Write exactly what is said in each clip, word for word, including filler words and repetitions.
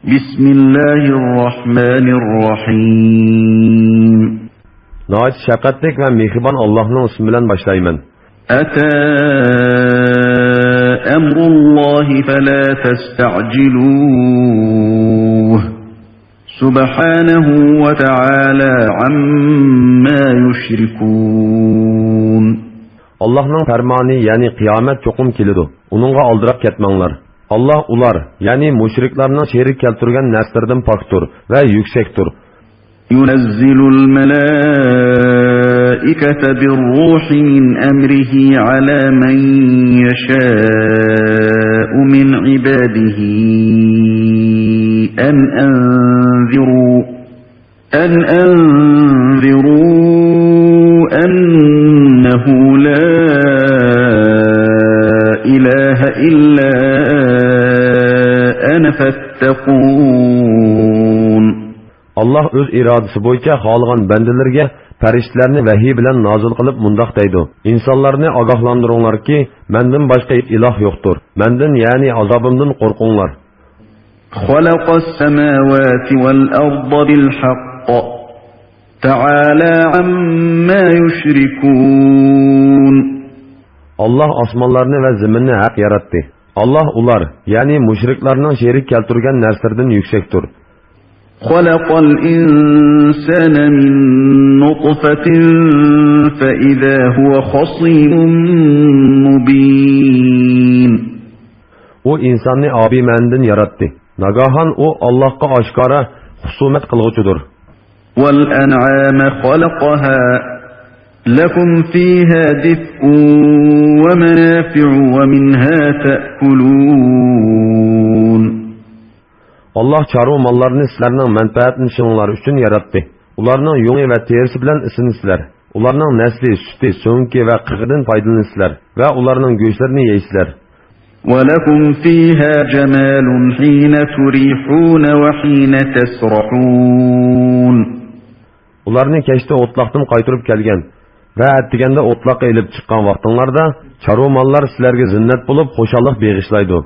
بسم الله الرحمن الرحيم. ناھايىتى شەپقەتلىك ۋە مېھرىبان ئاللاھنىڭ ئىسمى بىلەن باشلايمەن. أتى أمر الله فلا تستعجلوه. سبحانه وتعالى عما يشركون. ئاللاھنىڭ پەرمانى، يەنى قىيامەت چوقۇم كېلىدۇ. ئۇنىڭغا ئالدىراپ كەتمەڭلار. ئاللاھ ئۇلار، يەنى مۇشرىكلارنىڭ شېرىك كەلتۈرگەن نەرسىلىرىدىن پاكتۇر ۋە يۈكسەكتۇر. ينزل الملائكة بالروح من أمره على من يشاء من عباده أن أنذروا أن أنذروا أنه لا إله إلا أنا فاتقون. ئاللاھ ئۆز ئىرادىسى بويىچە خالىغان بەندىلىرىگە پەرىشتىلەرنى ۋەھىي بىلەن نازىل قىلىپ مۇنداق دەيدۇ: ئىنسانلارنى ئاگاھلاندۇرۇڭلاركى، مەندىن باشقا ئىلاھ يوقتۇر. مەندىن، يەنى ئازابىمدىن قورقۇڭلار. خلق السماوات والأرض بالحق تعالى عما يشركون. ئاللاھ ئاسمانلارنى ۋە زېمىننى ھەق ياراتتى. ئاللاھ ئۇلار، يەنى مۇشرىكلارنىڭ شېرىك كەلتۈرگەن نەرسىلىرىدىن يۈكسەكتۇر. خلق الإنسان من نطفة فإذا هو خصيم مبين. ئۇ ئىنساننى ئابىمەنىدىن ياراتتى. ناگاھان ئۇ ئاللاھقا ئاشكارا خۇسۇمەت قىلغۇچىدۇر. والأنعام خلقها لكم فيها دفء ومنافع ومنها تأكلون. ئاللاھ چارۋا ماللارنى سىلەرنىڭ مەنپەئەتلىنىشىڭلار ئۈچۈن ياراتتى. ئۇلارنىڭ يۇڭى ۋە تېرىسى بىلەن ئېسىنىسىلەر. ئۇلارنىڭ نەسلى، سۈتى، سۆڭىكى ۋە قېقىدىن پايدىلىنىسىلەر ۋە ئۇلارنىڭ گۆشلىرىنى يەيسىلەر. ولكم فيها جمال حين تريحون وحين تسرحون. ئۇلارنى كەچتە ئوتلاقتىن قايتۇرۇپ كەلگەن ۋە ئەتىگەندە ئوتلاققا ئېلىپ چىققان ۋاقتىڭلاردا چارۋا ماللار سىلەرگە زىننەت بولۇپ خۇشاللىق بېغىشلايدۇ.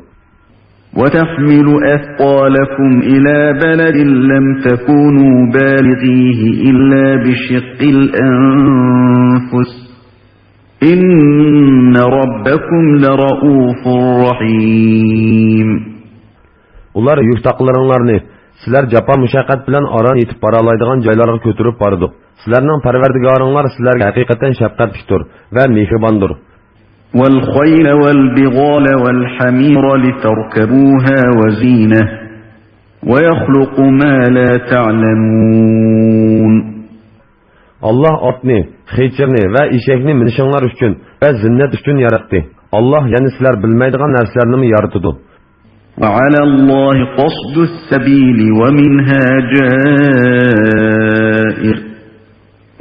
وتحمل أثقالكم إلى بلد لم تكونوا بالغيه إلا بشق الأنفس إن ربكم لرءوف رحيم. ئۇلار يۈك تاقلىرىڭلارنى سىلەر جاپا مۇشەققەت بىلەن ئاران يېتىپ بارالايدىغان جايلارغا كۆتۈرۈپ بارىدۇ. سىلەرنىڭ پەرۋەردىگارىڭلار سىلەرگە ھەقىقەتەن شەپقەتلىكتۇر ۋە مېھرىباندۇر. والخيل والبغال والحمير لتركبوها وزينة ويخلق ما لا تعلمون. ئاللاھ ئاتنى، خېچىرنى ۋە ئېشەكنى مىنىشىڭلار ئۈچۈن ۋە زىننەت ئۈچۈن ياراتتى. ئاللاھ يەنە سىلەر بىلمەيدىغان نەرسىلەرنىمۇ يارىتىدۇ. وعلى الله قصد السبيل ومنها جائر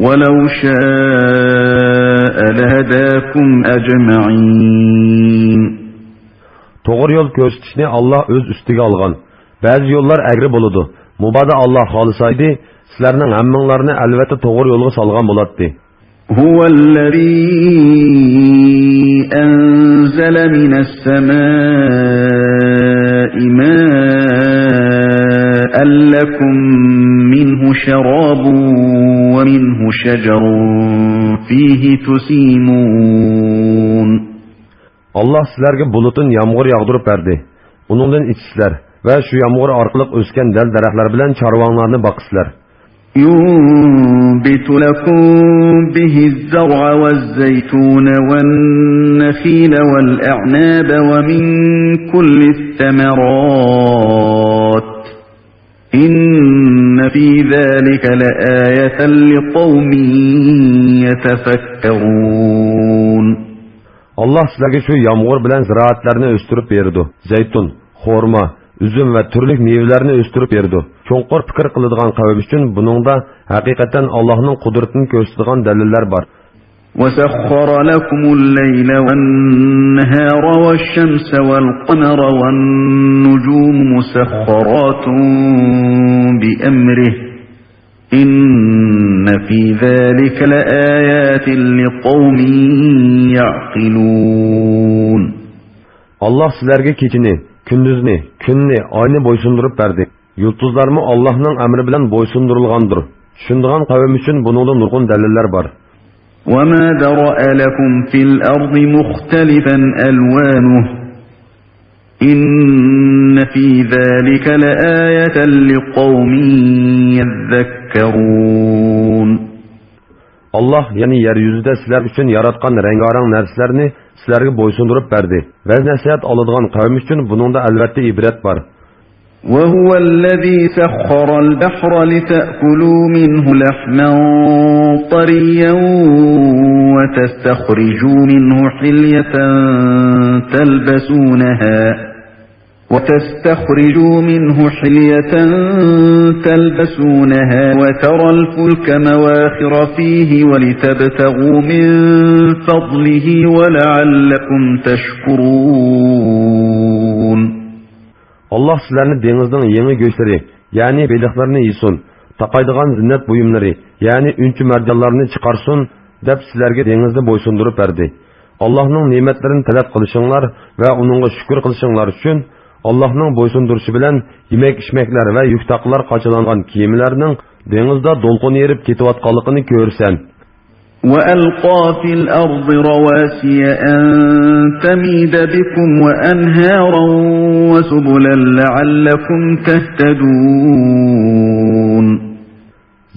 ولو شاء لهداكم أجمعين. توغرا يول كۆرسىتىشنى ئاللاھ ئۆز ئۈستىگە ئالغان. بەزى يوللار ئەگرى بولىدۇ. مۇبادا ئاللاھ خالىسايدى، سىلەرنىڭ ھەممىڭلارنى ئەلۋەتتە توغرا يولغا سالغان بولاتتى. هو الذي أنزل من السماء ماء لكم منه شراب ومنه شجر فيه تسيمون. ئاللاھ سىلەرگە بۇلۇتتىن يامغۇر ياغدۇرۇپ بەردى. ئۇنىڭدىن ئىچىسىلەر ۋە شۇ يامغۇر ئارقىلىق ئۆسكەن دەل-دەرەخلەر بىلەن چارۋاڭلارنى باقىسىلەر. ينبت لكم به الزرع والزيتون والنخيل والأعناب ومن كل الثمرات إن في ذلك لآية لقوم يتفكرون. ئاللاھ سىلەرگە شۇ يامغۇر بىلەن زىرائەتلەرنى ئۆستۈرۈپ بېرىدۇ. زەيتۇن، خورما، ئۈزۈم ۋە تۈرلۈك مېۋىلەرنى ئۆستۈرۈپ بېرىدۇ. چوڭقۇر پىكىر قىلىدىغان قەۋم ئۈچۈن بۇنىڭدا ھەقىقەتەن ئاللاھنىڭ قۇدرىتىنى كۆرسىتىدىغان دەلىللەر بار. وسخر لكم الليل والنهار والشمس والقمر والنجوم مسخرات بأمره إن في ذلك لآيات لقوم يعقلون. ئاللاھ سىلەرگە كېچىنى، كۈندۈزنى، كۈننى، ئاينى بويسۇندۇرۇپ بەردى. يۇلتۇزلارمۇ ئاللاھنىڭ ئەمرى بىلەن بويسۇندۇرۇلغاندۇر. چۈشىنىدىغان قەۋم ئۈچۈن بۇنىڭدا نۇرغۇن دەلىللەر بار. وما ذرأ لكم في الأرض مختلفا ألوانه إن في ذلك لآية لقوم يذكرون. ئاللاھ يەنى يەر يۈزىدە سىلەر ئۈچۈن ياراتقان رەڭگارەڭ نەرسىلەرنى سىلەرگە بويسۇندۇرۇپ بەردى. ۋەز-نەسىھەت ئالىدىغان قەۋم ئۈچۈن بۇنىڭدا ئەلۋەتتە ئىبرەت بار. وهو الذي سخر البحر لتأكلوا منه لحما طريا وتستخرجوا منه حلية تلبسونها وتستخرجوا منه حلية تلبسونها وترى الفلك مواخر فيه ولتبتغوا من فضله ولعلكم تشكرون. ئاللاھ سىلەرنى دېڭىزنىڭ يېڭى گۆشلىرى، يەنى بېلىقلىرىنى يېسۇن، تاقايدىغان زىننەت بۇيۇملىرى، يەنى ئۈنچە-مەرجانلارنى چىقارسۇن، دەپ سىلەرگە دېڭىزنى بويسۇندۇرۇپ بەردى. ئاللاھنىڭ نېمەتلىرىنى تەلەپ قىلىشىڭلار ۋە ئۇنىڭغا شۈكۈر قىلىشىڭلار ئۈچۈن، ئاللاھنىڭ بويسۇندۇرۇشى بىلەن يېمەك-ئىچمەكلەر ۋە يۈك-تاقلار قاچىلانغان كېمىلەرنىڭ دېڭىزدا دولقۇن ئېرىپ كېتىۋاتقانلىقىنى كۆرىسەن. وألقى في الأرض رواسي أن تميد بكم وأنهارا وسبلا لعلكم تهتدون.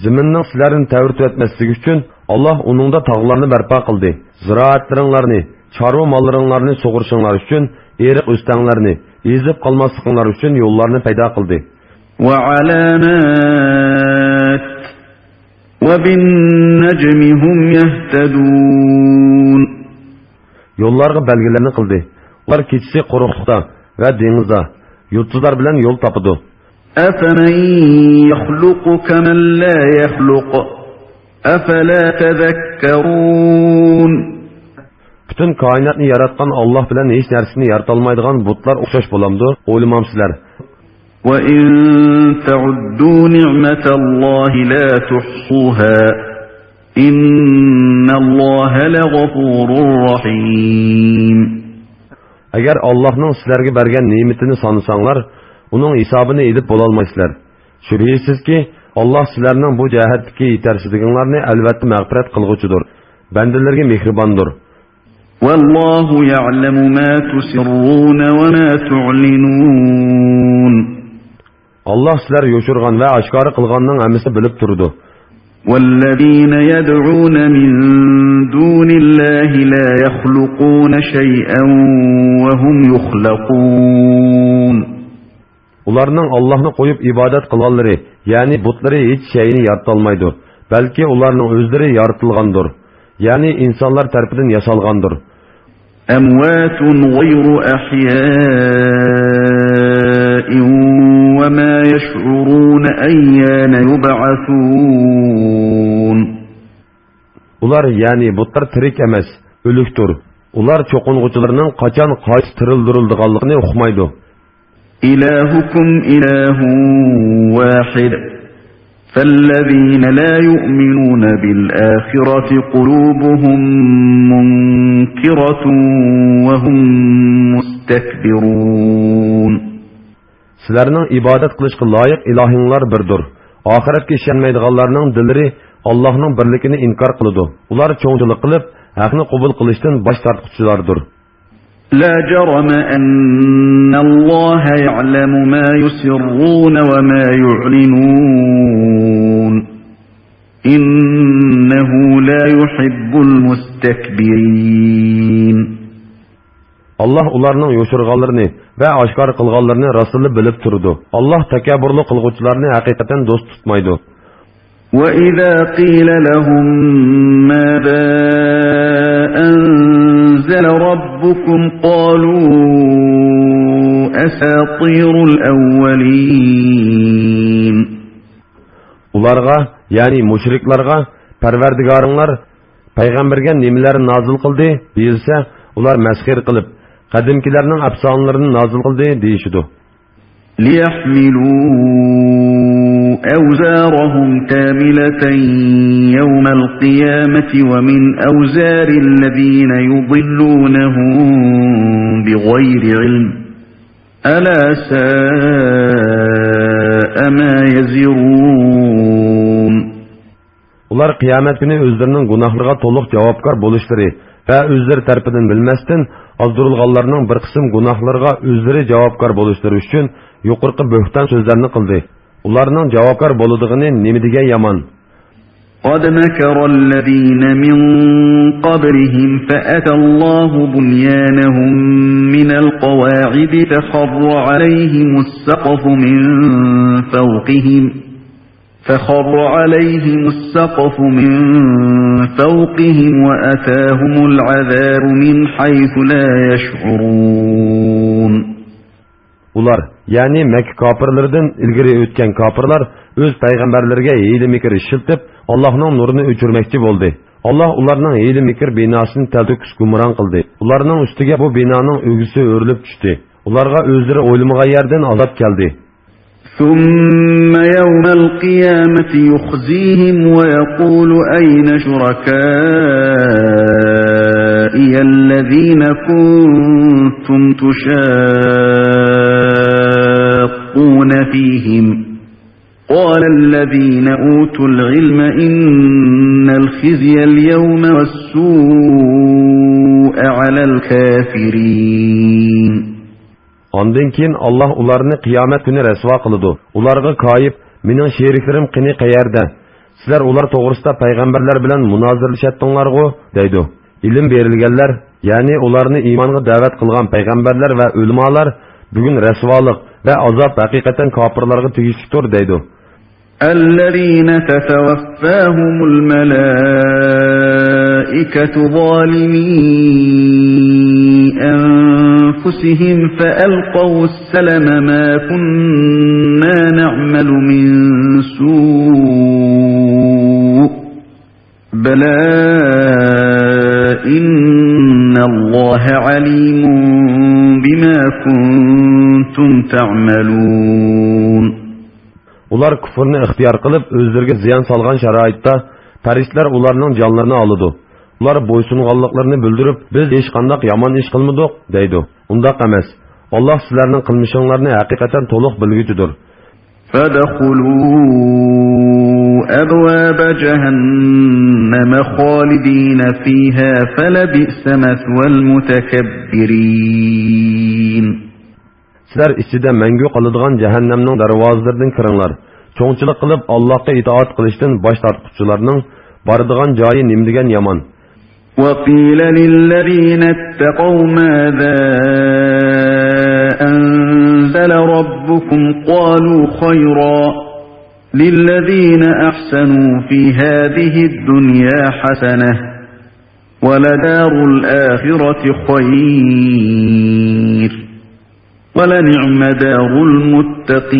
زېمىننىڭ سىلەرنى تەۋرىتىۋەتمەسلىكى ئۈچۈن، ئاللاھ ئۇنىڭدا تاغلارنى بەرپا قىلدى. زىرائەتلىرىڭلارنى، چارۋا ماللىرىڭلارنى سۇغۇرۇشۇڭلار ئۈچۈن، ئېرىق-ئۆستەڭلەرنى، ئېزىپ قالماسلىقىڭلار ئۈچۈن يوللارنى پەيدا قىلدى. وعلامات وبالنجم هم يهتدون. يوللارغا بەلگىلەرنى قىلدى. ئۇلار كېچىسى قۇرۇقلۇقتا ۋە دېڭىزدا يۇلتۇزلار بىلەن يول تاپىدۇ. أفمن يخلق كمن لا يخلق أفلا تذكرون. پۈتۈن كائىناتنى ياراتقان ئاللاھ بىلەن ھېچ نەرسىنى يارىتالمايدىغان بۇتلار ئوخشاش بولامدۇ؟ ئويلىمامسىلەر؟ وإن تعدوا نعمة الله لا تحصوها إن الله لغفور رحيم. ئەگەر ئاللاھنىڭ سىلەرگە بەرگەن نېمىتىنى سانىساڭلار، ئۇنىڭ ھېسابىنى ئېلىپ بولالمايسىلەر. شۈبھىسىزكى، ئاللاھ سىلەرنىڭ بۇ جەھەتتىكى يېتەرسىزلىكىڭلارنى ئەلۋەتتە مەغپىرەت قىلغۇچىدۇر، بەندىلىرىگە مېھرىباندۇر. والله يعلم ما تسرون وما تعلنون. ئاللاھ سىلەر يوشۇرغان ۋە ئاشكارا قىلغاننىڭ ھەممىسىنى بىلىپ تۇرىدۇ. والذين يدعون من دون الله لا يخلقون شيئا وهم يخلقون. ئۇلارنىڭ ئاللاھنى قويۇپ ئىبادەت قىلغانلىرى، يەنى بۇتلىرى ھېچ شەيئىنى يارىتالمايدۇ، بەلكى ئۇلارنىڭ ئۆزلىرى يارىتىلغاندۇر، يەنى ئىنسانلار تەرىپىدىن ياسالغاندۇر. أموات غير أحياء وما يشعرون أيان يبعثون. ئۇلار، يەنى بۇتلار تىرىك ئەمەس، ئۆلۈكتۇر. ئۇلار چوقۇنغۇچىلىرىنىڭ قاچان قايتا تىرىلدۈرۈلىدىغانلىقىنى ئۇقمايدۇ. إلهكم إله واحد فالذين لا يؤمنون بالآخرة قلوبهم منكرة وهم مستكبرون. سىلەرنىڭ ئىبادەت قىلىشقا لايىق ئىلاھىڭلار بىردۇر. ئاخىرەتكە ئىشەنمەيدىغانلارنىڭ دىللىرى ئاللاھنىڭ بىرلىكىنى ئىنكار قىلىدۇ. ئۇلار چوڭچىلىق قىلىپ، ھەقنى قوبۇل قىلىشتىن باش تارتقۇچىلاردۇر. لا جرم أن الله يعلم ما يسرون وما يعلنون إنه لا يحب المستكبرين. ئاللاھ ئۇلارنىڭ يوشۇرغانلىرىنى ۋە ئاشكارا قىلغانلىرىنى راستلا بىلىپ تۇرىدۇ. ئاللاھ تەكەببۇرلۇق قىلغۇچىلارنى ھەقىقەتەن دوست تۇتمايدۇ. وإذا قيل لهم ماذا أنزل ربكم قالوا أساطير الأولين. ئۇلارغا، يەنى مۇشرىكلارغا، پەرۋەردىگارىڭلار پەيغەمبەرگە نېمىلەرنى نازىل قىلدى دېيىلسە، ئۇلار مەسخىرە قىلىپ، قەدىمكىلەرنىڭ ئەپسانىلىرىنى نازىل قىلدى دېيىشىدۇ. ليحملوا أوزارهم كاملة يوم القيامة ومن أوزار الذين يضلونهم بغير علم ألا ساء ئۇلار قىيامەت كۈنى ئۆزلىرىنىڭ گۇناھلىرىغا تولۇق جاۋابكار بولۇشلىرى ۋە ئۆزلىرى تەرىپىدىن بىلمەستىن ئازدۇرۇلغانلارنىڭ بىر قىسىم گۇناھلىرىغا ئۆزلىرى جاۋابكار بولۇشلىرى ئۈچۈن يۇقىرىقى بۆھتان سۆزلەرنى قىلدى. ئۇلارنىڭ جاۋابكار بولىدىغىنى نېمە دېگەن يامان! قد مكر الذين من قبلهم فأتى الله بنيانهم من القواعد فخر عليهم السقف من فوقهم فخر عليهم السقف من فوقهم وأتاهم العذاب من حيث لا يشعرون. ئۇلار، يەنى مەككە كاپىرلىرىدىن ئىلگىرى ئۆتكەن كاپىرلار ئۆز پەيغەمبەرلىرىگە ھىيلە-مىكىر ئىشلىتىپ، ئاللاھنىڭ نۇرىنى ئۆچۈرمەكچى بولدى. ئاللاھ ئۇلارنىڭ ھىيلە-مىكىر بىناسىنى تەلتۆكۈس گۇمران قىلدى. ئۇلارنىڭ ئۈستىگە بۇ بىنانىڭ ئۆگزىسى ئۆرۈلۈپ چۈشتى. ئۇلارغا ئۆزلىرى ئويلىمىغان يەردىن ئازاب كەلدى. ثم يوم القيامة يخزيهم ويقول أين شركائي الذين كنتم تشاقون فيهم قال الذين أوتوا العلم إن الخزي اليوم والسوء على الكافرين. ئاندىن كېيىن ئاللاھ ئۇلارنى قىيامەت كۈنى رەسۋا قىلىدۇ. ئۇلارغا كايىپ، مېنىڭ شېرىكلىرىم قېنى قەيەردە؟ سىلەر ئۇلار توغرىسىدا پەيغەمبەرلەر بىلەن مۇنازىرىلىشەتتىڭلارغۇ؟ دەيدۇ. ئىلىم بېرىلگەنلەر، يەنى ئۇلارنى ئىمانغا دەۋەت قىلغان پەيغەمبەرلەر ۋە ئۆلىمالار بۈگۈن رەسۋالىق ۋە ئازاب ھەقىقەتەن كاپىرلارغا تېگىشلىكتۇر دەيدۇ. الذين تتوفاهم الملائكة ظالمي أنفسهم فألقوا السلم ما كنا نعمل من سوء بلى إن الله عليم بما كنتم تعملون. ئۇلار كۇفرنى ئىختىيار قىلىپ، ئۆزلىرىگە زىيان سالغان شارائىتتا، پەرىشتىلەر ئۇلارنىڭ جانلىرىنى ئالىدۇ. ئۇلار بويسۇنغانلىقلىرىنى بىلدۈرۈپ، بىز ھېچقانداق يامان ئىش قىلمىدۇق، دەيدۇ. ئۇنداق ئەمەس. ئاللاھ سىلەرنىڭ قىلمىشىڭلارنى ھەقىقەتەن تولۇق بىلگۈچىدۇر. فادخلوا أبواب جهنم خالدين فيها فلبئس مثوى المتكبرين. سىلەر ئىچىدە مەڭگۈ قالىدىغان جەھەننەمنىڭ دەرۋازىلىرىدىن كىرىڭلار. چوڭچىلىق قىلىپ، ئاللاھقا ئىتائەت قىلىشتىن باش تارتقۇچىلارنىڭ بارىدىغان جايى نېمىدېگەن يامان! وقيل للذين اتقوا ماذا أنزل ربكم قالوا خيرا للذين أحسنوا في هذه الدنيا حسنة ولدار الآخرة خير ولنعم دار المتقين.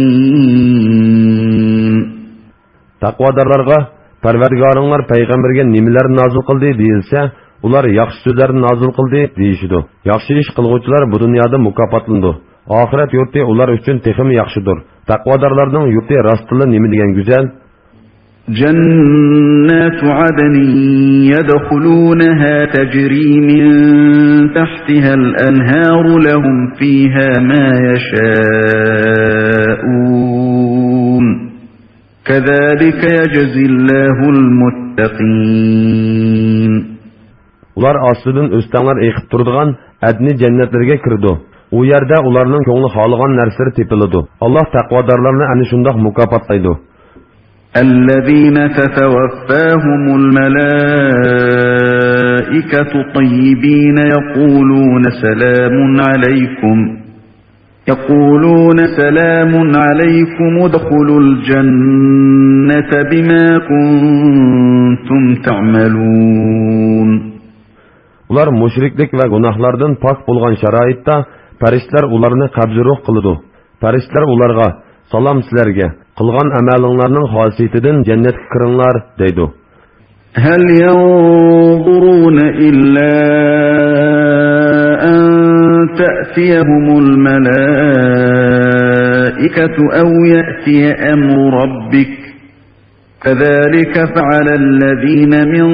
تەقۋادارلارغا، پەرۋەردىگارىڭلار پەيغەمبەرگە نېمىلەرنى نازىل قىلدى دېيىلسە، ئۇلار ياخشى سۆزلەرنى نازىل قىلدى دېيىشىدۇ. ياخشى ئىش قىلغۇچىلار بۇ دۇنيادا مۇكاپاتلىنىدۇ. ئاخىرەت يۇرتى ئۇلار ئۈچۈن تېخىمۇ ياخشىدۇر. تەقۋادارلارنىڭ يۇرتى راستتىنلا نېمىدېگەن گۈزەل! جنات عدن يدخلونها تجري من تحتها الأنهار لهم فيها ما يشاءون كذلك يجزي الله المتقين. ئۇلار ئاستىدىن ئۆستەڭلەر ئېقىپ تۇرىدىغان ئەدنى جەننەتلىرىگە كىرىدۇ. ئۇ يەردە ئۇلارنىڭ كۆڭلى خالىغان نەرسىلىرى تېپىلىدۇ. ئاللاھ تەقۋادارلارنى ئەنە شۇنداق مۇكاپاتلايدۇ. الذين تتوفاهم الملائكة طيبين يقولون سلام عليكم يقولون سلام عليكم ادخلوا الجنة بما كنتم تعملون. ئۇلار مۇشرىكلىك ۋە گۇناھلاردىن پاك بولغان شارائىتتا پەرىشتىلەر ئۇلارنى قەبزى روھ قىلىدۇ. پەرىشتىلەر ئۇلارغا، سالام سىلەرگە، قىلغان ئەمەلىڭلارنىڭ خاسىيىتىدىن جەننەتكە كىرىڭلار، دەيدۇ. هل ينظرون إلا أن تأتيهم الملائكة أو يأتي أمر ربك كذلك فعل الذين من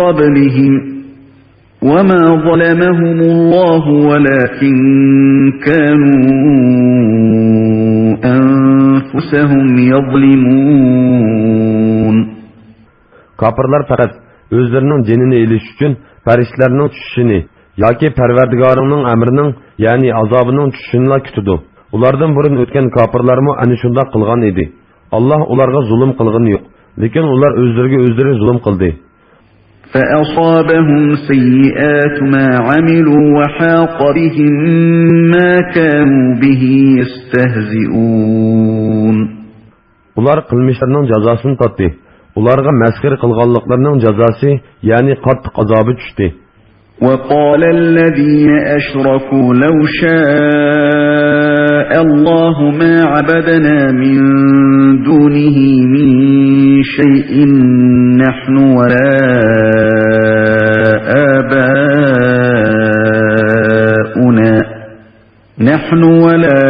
قبلهم وما ظلمهم الله ولكن كانوا أنفسهم يظلمون. كاپىرلار پەقەت ئۆزلىرىنىڭ جېنىنى ئېلىش ئۈچۈن پەرىشتىلەرنىڭ چۈشۈشىنى ياكى پەرۋەردىگارىڭنىڭ ئەمرىنىڭ، يەنى ئازابىنىڭ چۈشۈشىنىلا كۈتىدۇ. ئۇلاردىن بۇرۇن ئۆتكەن كاپىرلارمۇ ئەنە شۇنداق قىلغان ئىدى. ئاللاھ ئۇلارغا زۇلۇم قىلغىنى يوق، لېكىن ئۇلار ئۆزلىرىگە ئۆزلىرى زۇلۇم قىلدى. فأصابهم سيئات ما عملوا وحاق بهم ما كانوا به يستهزئون. ئۇلار قىلمىشلىرىنىڭ جازاسىنى تارتتى. ئۇلارغا مەسخىرە قىلغانلىقلىرىنىڭ جازاسى، يەنى قاتتىق ئازابى چۈشتى. وقال الذين أشركوا لو شاء الله ما عبدنا من دونه من شيء نحن ولا آباؤنا نحن ولا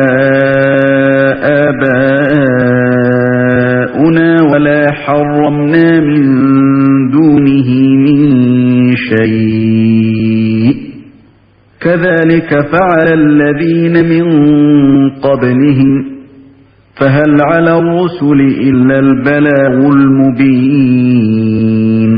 آباؤنا ولا حرمنا من دونه من شيء كذلك فعل الذين من قبلهم فهل على الرسل إلا البلاغ المبين.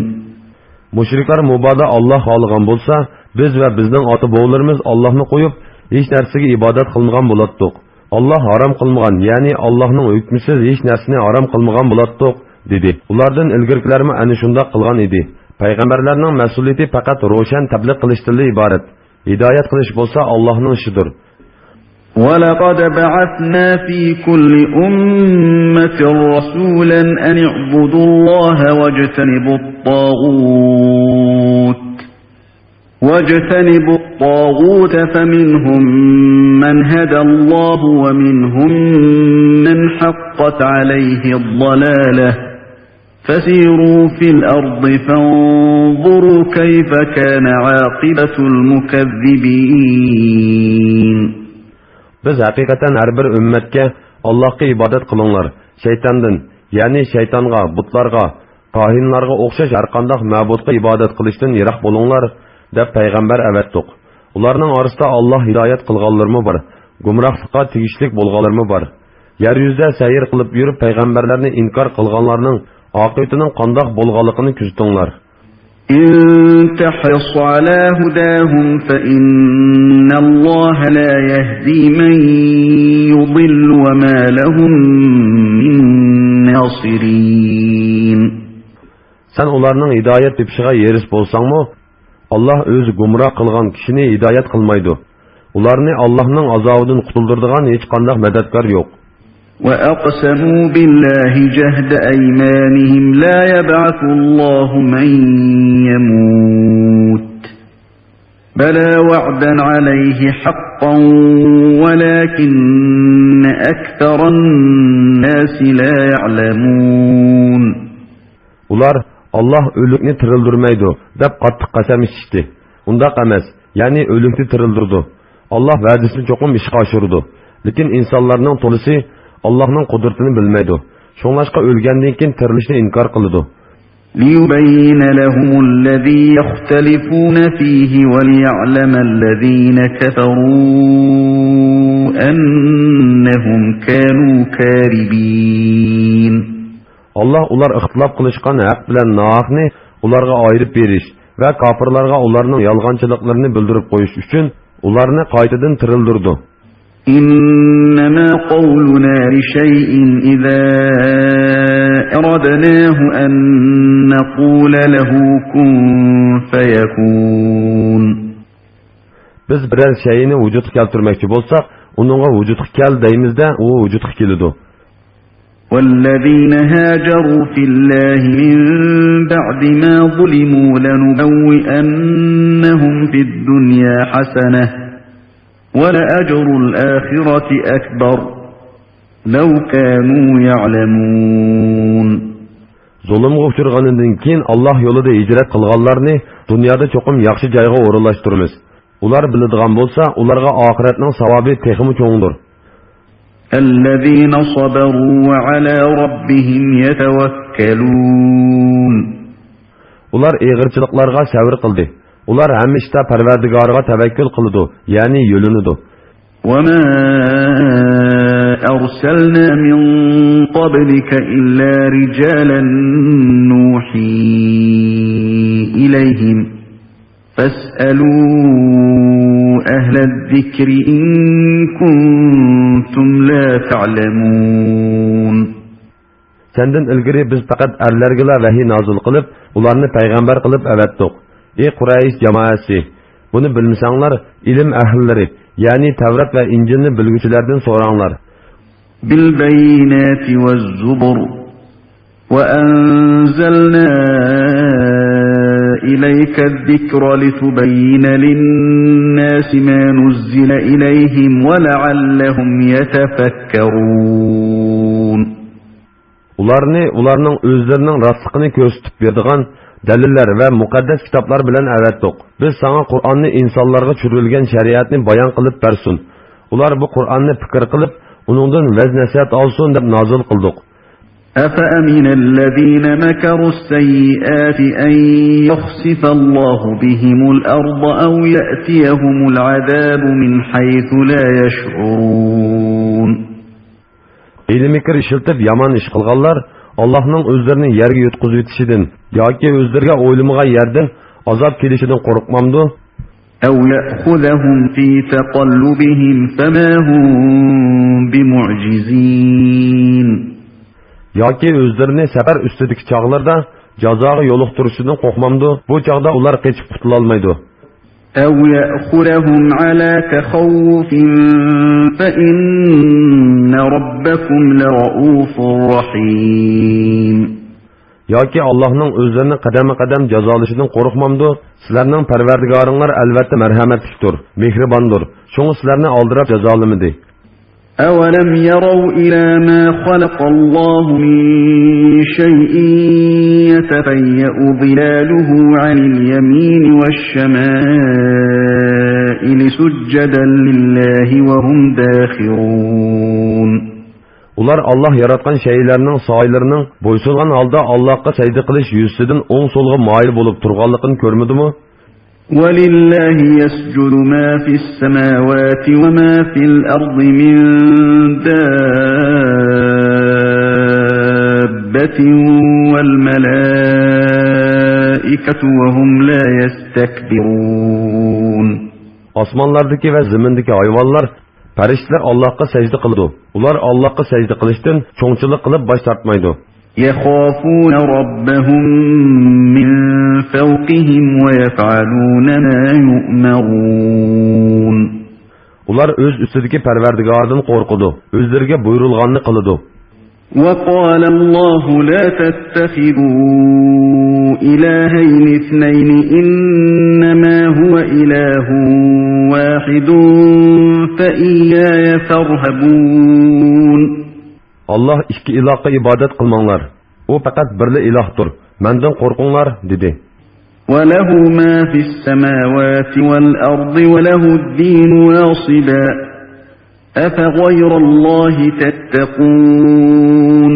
مۇشرىكلار مۇبادا ئاللاھ خالىغان بولسا، بىز ۋە بىزنىڭ ئاتا-بوۋىلىرىمىز ئاللاھنى قويۇپ، ھېچ نەرسىگە ئىبادەت قىلمىغان بولاتتۇق. ئاللاھ ھارام قىلمىغان، يەنى ئاللاھنىڭ ھۆكمىسىز ھېچ نەرسىنى ھارام قىلمىغان بولاتتۇق، دېدى. ئۇلاردىن ئىلگىرىكىلەرمۇ ئەنە شۇنداق قىلغان ئىدى. پەيغەمبەرلەرنىڭ مەسئۇلىيىتى پەقەت روشەن تەبلىغ قىلىشتىنلا ئىبارەت. ھىدايەت قىلىش بولسا ئاللاھنىڭ ئىشىدۇر. ولقد بعثنا في كل أمة رسولا أن اعبدوا الله واجتنبوا الطاغوت، واجتنبوا الطاغوت فمنهم من هدى الله ومنهم من حقت عليه الضلالة، فسيروا في الأرض فانظروا كيف كان عاقبة المكذبين. بىز ھەقىقەتەن ھەر بىر ئۈممەتكە «ئاللاھقا ئىبادەت قىلىڭلار، شەيتاندىن، يەنى شەيتانغا، بۇتلارغا، كاھىنلارغا ئوخشاش ھەرقانداق مەبۇدقا ئىبادەت قىلىشتىن يىراق بولۇڭلار» دەپ پەيغەمبەر ئەۋەتتۇق. ئۇلارنىڭ ئارىسىدا ئاللاھ ھىدايەت قىلغانلىرىمۇ بار، گۇمراھلىققا تېگىشلىك بولغانلىرىمۇ بار. يەر يۈزىدە سەير قىلىپ يۈرۈپ پەيغەمبەرلەرنى ئىنكار قىلغانلارنىڭ ئاقىۋىتىنىڭ قانداق بولغانلىقىنى كۆزىتىڭلار. إن تحرص على هداهم فإن الله لا يهدي من يضل وما لهم من ناصرين. سەن ئۇلارنىڭ ھىدايەت تېپىشىغا ھېرىس بولساڭمۇ، ئاللاھ ئۆزى گۇمراھ قىلغان كىشىنى ھىدايەت قىلمايدۇ. ئۇلارنى ئاللاھنىڭ ئازابىدىن قۇتۇلدۇرىدىغان ھېچقانداق مەدەتكار يوق. وأقسموا بالله جهد أيمانهم لا يبعث الله من يموت بلى وعدا عليه حقا ولكن أكثر الناس لا يعلمون. ئۇلار «ئاللاھ ئۆلۈكنى تىرىلدۈرمەيدۇ» دەپ قاتتىق قەسەم ئىچىشتى. ئۇنداق ئەمەس، يەنى ئۆلۈكنى تىرىلدۈرىدۇ. ئاللاھ ۋەدىسىنى چوقۇم ئىشقا ئاشۇرىدۇ. لېكىن ئىنسانلارنىڭ تولىسى ئاللاھنىڭ قۇدرىتىنى بىلمەيدۇ. شۇڭلاشقا ئۆلگەندىن كېيىن تىرىلىشنى ئىنكار قىلىدۇ. ليبين لهم الذي يختلفون فيه وليعلم الذين كفروا أنهم كانوا كاذبين. ئاللاھ ئۇلار ئىختىلاپ قىلىشقان ھەق بىلەن ناھەقنى ئۇلارغا ئايرىپ بېرىش ۋە كاپىرلارغا ئۇلارنىڭ يالغانچىلىقلىرىنى بىلدۈرۈپ قويۇش ئۈچۈن ئۇلارنى قايتىدىن تىرىلدۈرىدۇ. إنما قولنا لشيء إذا أردناه أن نقول له كن فيكون. بىز بىرەر شەيئىنى ۋۇجۇدقا كەلتۈرمەكچى بولساق، ئۇنىڭغا «ۋۇجۇدقا كەل» دەيمىز-دە، ئۇ ۋۇجۇدقا كېلىدۇ. والذين هاجروا في الله من بعد ما ظلموا لنبوئنهم في الدنيا حسنة ولأجر الآخرة أكبر لو كانوا يعلمون. زۇلۇمغا ئۇچرىغىنىدىن كېيىن ئاللاھ يولىدا ھىجرەت قىلغانلارنى دۇنيادا چوقۇم ياخشى جايغا ئورۇنلاشتۇرىمىز. ئۇلار بىلىدىغان بولسا، ئۇلارغا ئاخىرەتنىڭ ساۋابى تېخىمۇ چوڭدۇر. الذين صبروا وعلى ربهم يتوكلون. ئۇلار ئېغىرچىلىقلارغا سەۋر قىلدى. ئۇلار ھەممە ئىشتا پەرۋەردىگارىغا تەۋەككۈل قىلىدۇ، يەنى يۆلىنىدۇ. وما أرسلنا من قبلك إلا رجالا نوحي إليهم فاسألوا أهل الذكر إن كنتم لا تعلمون. سەندىن ئىلگىرى بىز پەقەت ئەرلەرگىلا ۋەھىي نازىل قىلىپ، ئۇلارنى پەيغەمبەر قىلىپ ئەۋەتتۇق. ئى قۇرەيش جامائەسى، بۇنى بىلمىسەڭلار، ئىلىم ئەھلىلىرى، يەنى تەۋرات ۋە ئىنجىلنى بىلگۈچىلەردىن سوراڭلار. بالبينات والزبر وأنزلنا إليك الذكر لتبين للناس ما نزل إليهم ولعلهم يتفكرون. ئۇلارنى ئۇلارنىڭ ئۆزلىرىنىڭ راستلىقىنى كۆرسىتىپ بېرىدىغان دەلىللەر ۋە مۇقەددەس كىتابلار بىلەن ئەۋەتتۇق. بىز ساڭا قۇرئاننى ئىنسانلارغا چۈشۈرۈلگەن شەرىئەتنى بايان قىلىپ بەرسۇن. ئۇلار بۇ قۇرئاننى پىكىر قىلىپ، ئۇنىڭدىن ۋەز-نەسىھەت ئالسۇن دەپ نازىل قىلدۇق. أفأمن الذين مكروا السيئات أن يخسف الله بهم الأرض أو يأتيهم العذاب من حيث لا يشعرون. ھىيلە-مىكىر ئىشلىتىپ يامان ئىش قىلغانلار ئاللاھنىڭ ئۆزلىرىنى يەرگە يۇتقۇزۇۋېتىشىدىن ياكى ئۆزلىرىگە ئويلىمىغان يەردىن ئازاب كېلىشىدىن قورقمامدۇ؟ أو يأخذهم في تقلبهم فما هم بمعجزين. ياكى ئۆزلىرىنى سەپەر ئۈستىدىكى چاغلىرىدا جازاغا يولۇقتۇرۇشىدىن قورقمامدۇ؟ بۇ چاغدا ئۇلار قېچىپ قۇتۇلالمايدۇ. أو يأخذهم على تخوف فإن ربكم لرءوف رحيم. ياكى ئاللاھنىڭ ئۆزلىرىنى قەدەممۇ قەدەم جازالىشىدىن قورقمامدۇ؟ سىلەرنىڭ پەرۋەردىگارىڭلار ئەلۋەتتە مەرھەمەتلىكتۇر، مېھرىباندۇر. شۇڭا سىلەرنى ئالدىراپ جازالىمىدى. أولم يروا إلى ما خلق الله من شيء يتفيأ ظلاله عن اليمين والشمائل سجدا لله وهم داخرون. ئۇلار ئاللاھ ياراتقان شەيئىلەرنىڭ سايىلىرىنىڭ بويسۇنغان ھالدا ئاللاھقا سەجدە قىلىش يۈزىسىدىن ئوڭ-سولغا مايىل بولۇپ تۇرغانلىقىنى كۆرمىدىمۇ؟ ولله يسجد ما في السماوات وما في الأرض من دابة والملائكة وهم لا يستكبرون. ئاسمانلاردىكى ۋە زېمىندىكى ھايۋانلار، پەرىشتىلەر ئاللاھقا سەجدە قىلىدۇ. ئۇلار ئاللاھقا سەجدە قىلىشتىن چوڭچىلىق قىلىپ باش تارتمايدۇ. يخافون ربهم من فوقهم ويفعلون ما يؤمرون. ئۇلار ئۆز ئۈستىدىكى پەرۋەردىگارىدىن قورقىدۇ، ئۆزلىرىگە بۇيرۇلغاننى قىلىدۇ. وقال الله لا تتخذوا إلهين اثنين إنما هو إله واحد فإياي فارهبون. ئاللاھ ئىككى ئىلاھقا ئىبادەت قىلماڭلار. ئۇ پەقەت بىرلا ئىلاھتۇر. مەندىن قورقۇڭلار، دېدى. وله ما في السماوات والأرض وله الدين واصبا أفغير الله تتقون.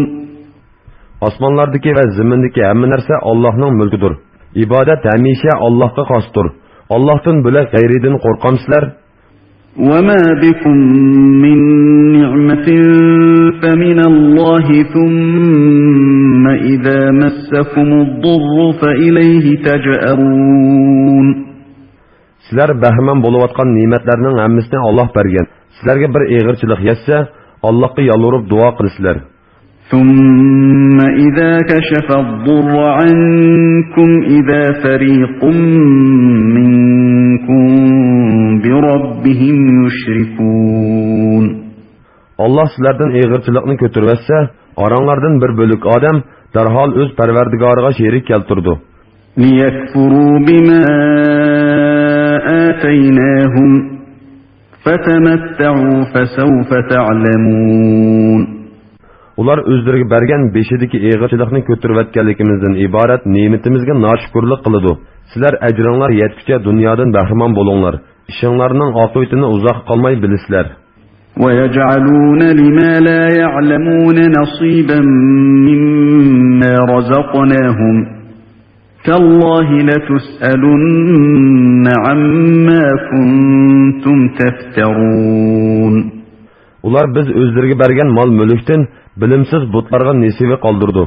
ئاسمانلاردىكى ۋە زېمىندىكى ھەممە نەرسە ئاللاھنىڭ مۈلكىدۇر. ئىبادەت ھەمىشە ئاللاھقا خاستۇر. ئاللاھتىن بۆلەك غەيرىدىن قورقامسىلەر؟ وما بكم من نعمة فمن الله ثم إذا مسكم الضر فإليه تجأرون. سىلەر بەھرىمەن بولۇۋاتقان نېمەتلەرنىڭ ھەممىسىنى ئاللاھ بەرگەن. سىلەرگە بىر ئېغىرچىلىق يەتسە، ئاللاھقا يالۋۇرۇپ دۇئا قىلىسىلەر. ثم إذا كشف الضر عنكم إذا فريق منكم بربهم يشركون. ئاللاھ سىلەردىن ئېغىرچىلىقنى كۆتۈرۈۋەتسە، ئاراڭلاردىن بىر بۆلەك ئادەم دەرھال ئۆز پەرۋەردىگارىغا شېرىك كەلتۈرىدۇ. ليكفروا بما آتيناهم فتمتعوا فسوف تعلمون. ئۇلار ئۆزلىرىگە بەرگەن بېشىدىكى ئېغىرچىلىقنى كۆتۈرۈۋەتكەنلىكىمىزدىن ئىبارەت نېمىتىمىزگە ناشۈكۈرلۈك قىلىدۇ. سىلەر ئەجرىڭلار يەتكۈچە دۇنيادىن بەھرىمەن بولۇڭلار. ئىشىڭلارنىڭ ئاقىۋىتىنى ئۇزاققا قالماي بىلىسىلەر. ويجعلون لما لا يعلمون نصيبا مما رزقناهم تالله لتسألن عما كنتم تفترون. ئۇلار بىز ئۆزلىرىگە بەرگەن مال-مۈلۈكتىن بىلىمسىز بۇتلارغا نېسىۋە قالدۇرىدۇ.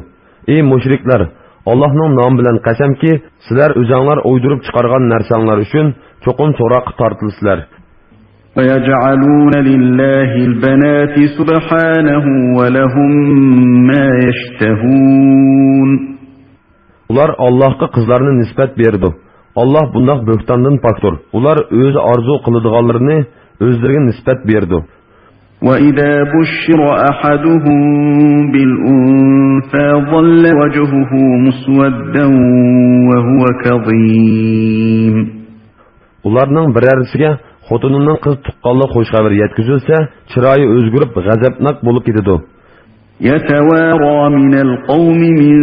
ئى مۇشرىكلار، ئاللاھنىڭ نامى بىلەن قەسەمكى، سىلەر ئۆزەڭلار ئويدۇرۇپ چىقارغان نەرسەڭلار ئۈچۈن چوقۇم سوراققا تارتىلىسىلەر. ويجعلون لله البنات سبحانه ولهم ما يشتهون. ئۇلار ئاللاھقا قىزلارنى نىسبەت بېرىدۇ. ئاللاھ بۇنداق بۆھتاندىن پاكتۇر. ئۇلار ئۆزى ئارزۇ قىلىدىغانلىرىنى ئۆزلىرىگە نىسبەت بېرىدۇ. وإذا بشر أحدهم بالأنثى ظل وجهه مسودا وهو كظيم. ئۇلارنىڭ بىرەرسىگە خوتۇنىنىڭ قىز تۇغقانلىق خۇش خەۋىرى يەتكۈزۈلسە، چىرايى ئۆزگىرىپ، غەزەپناك بولۇپ كېتىدۇ. يتوارى من القوم من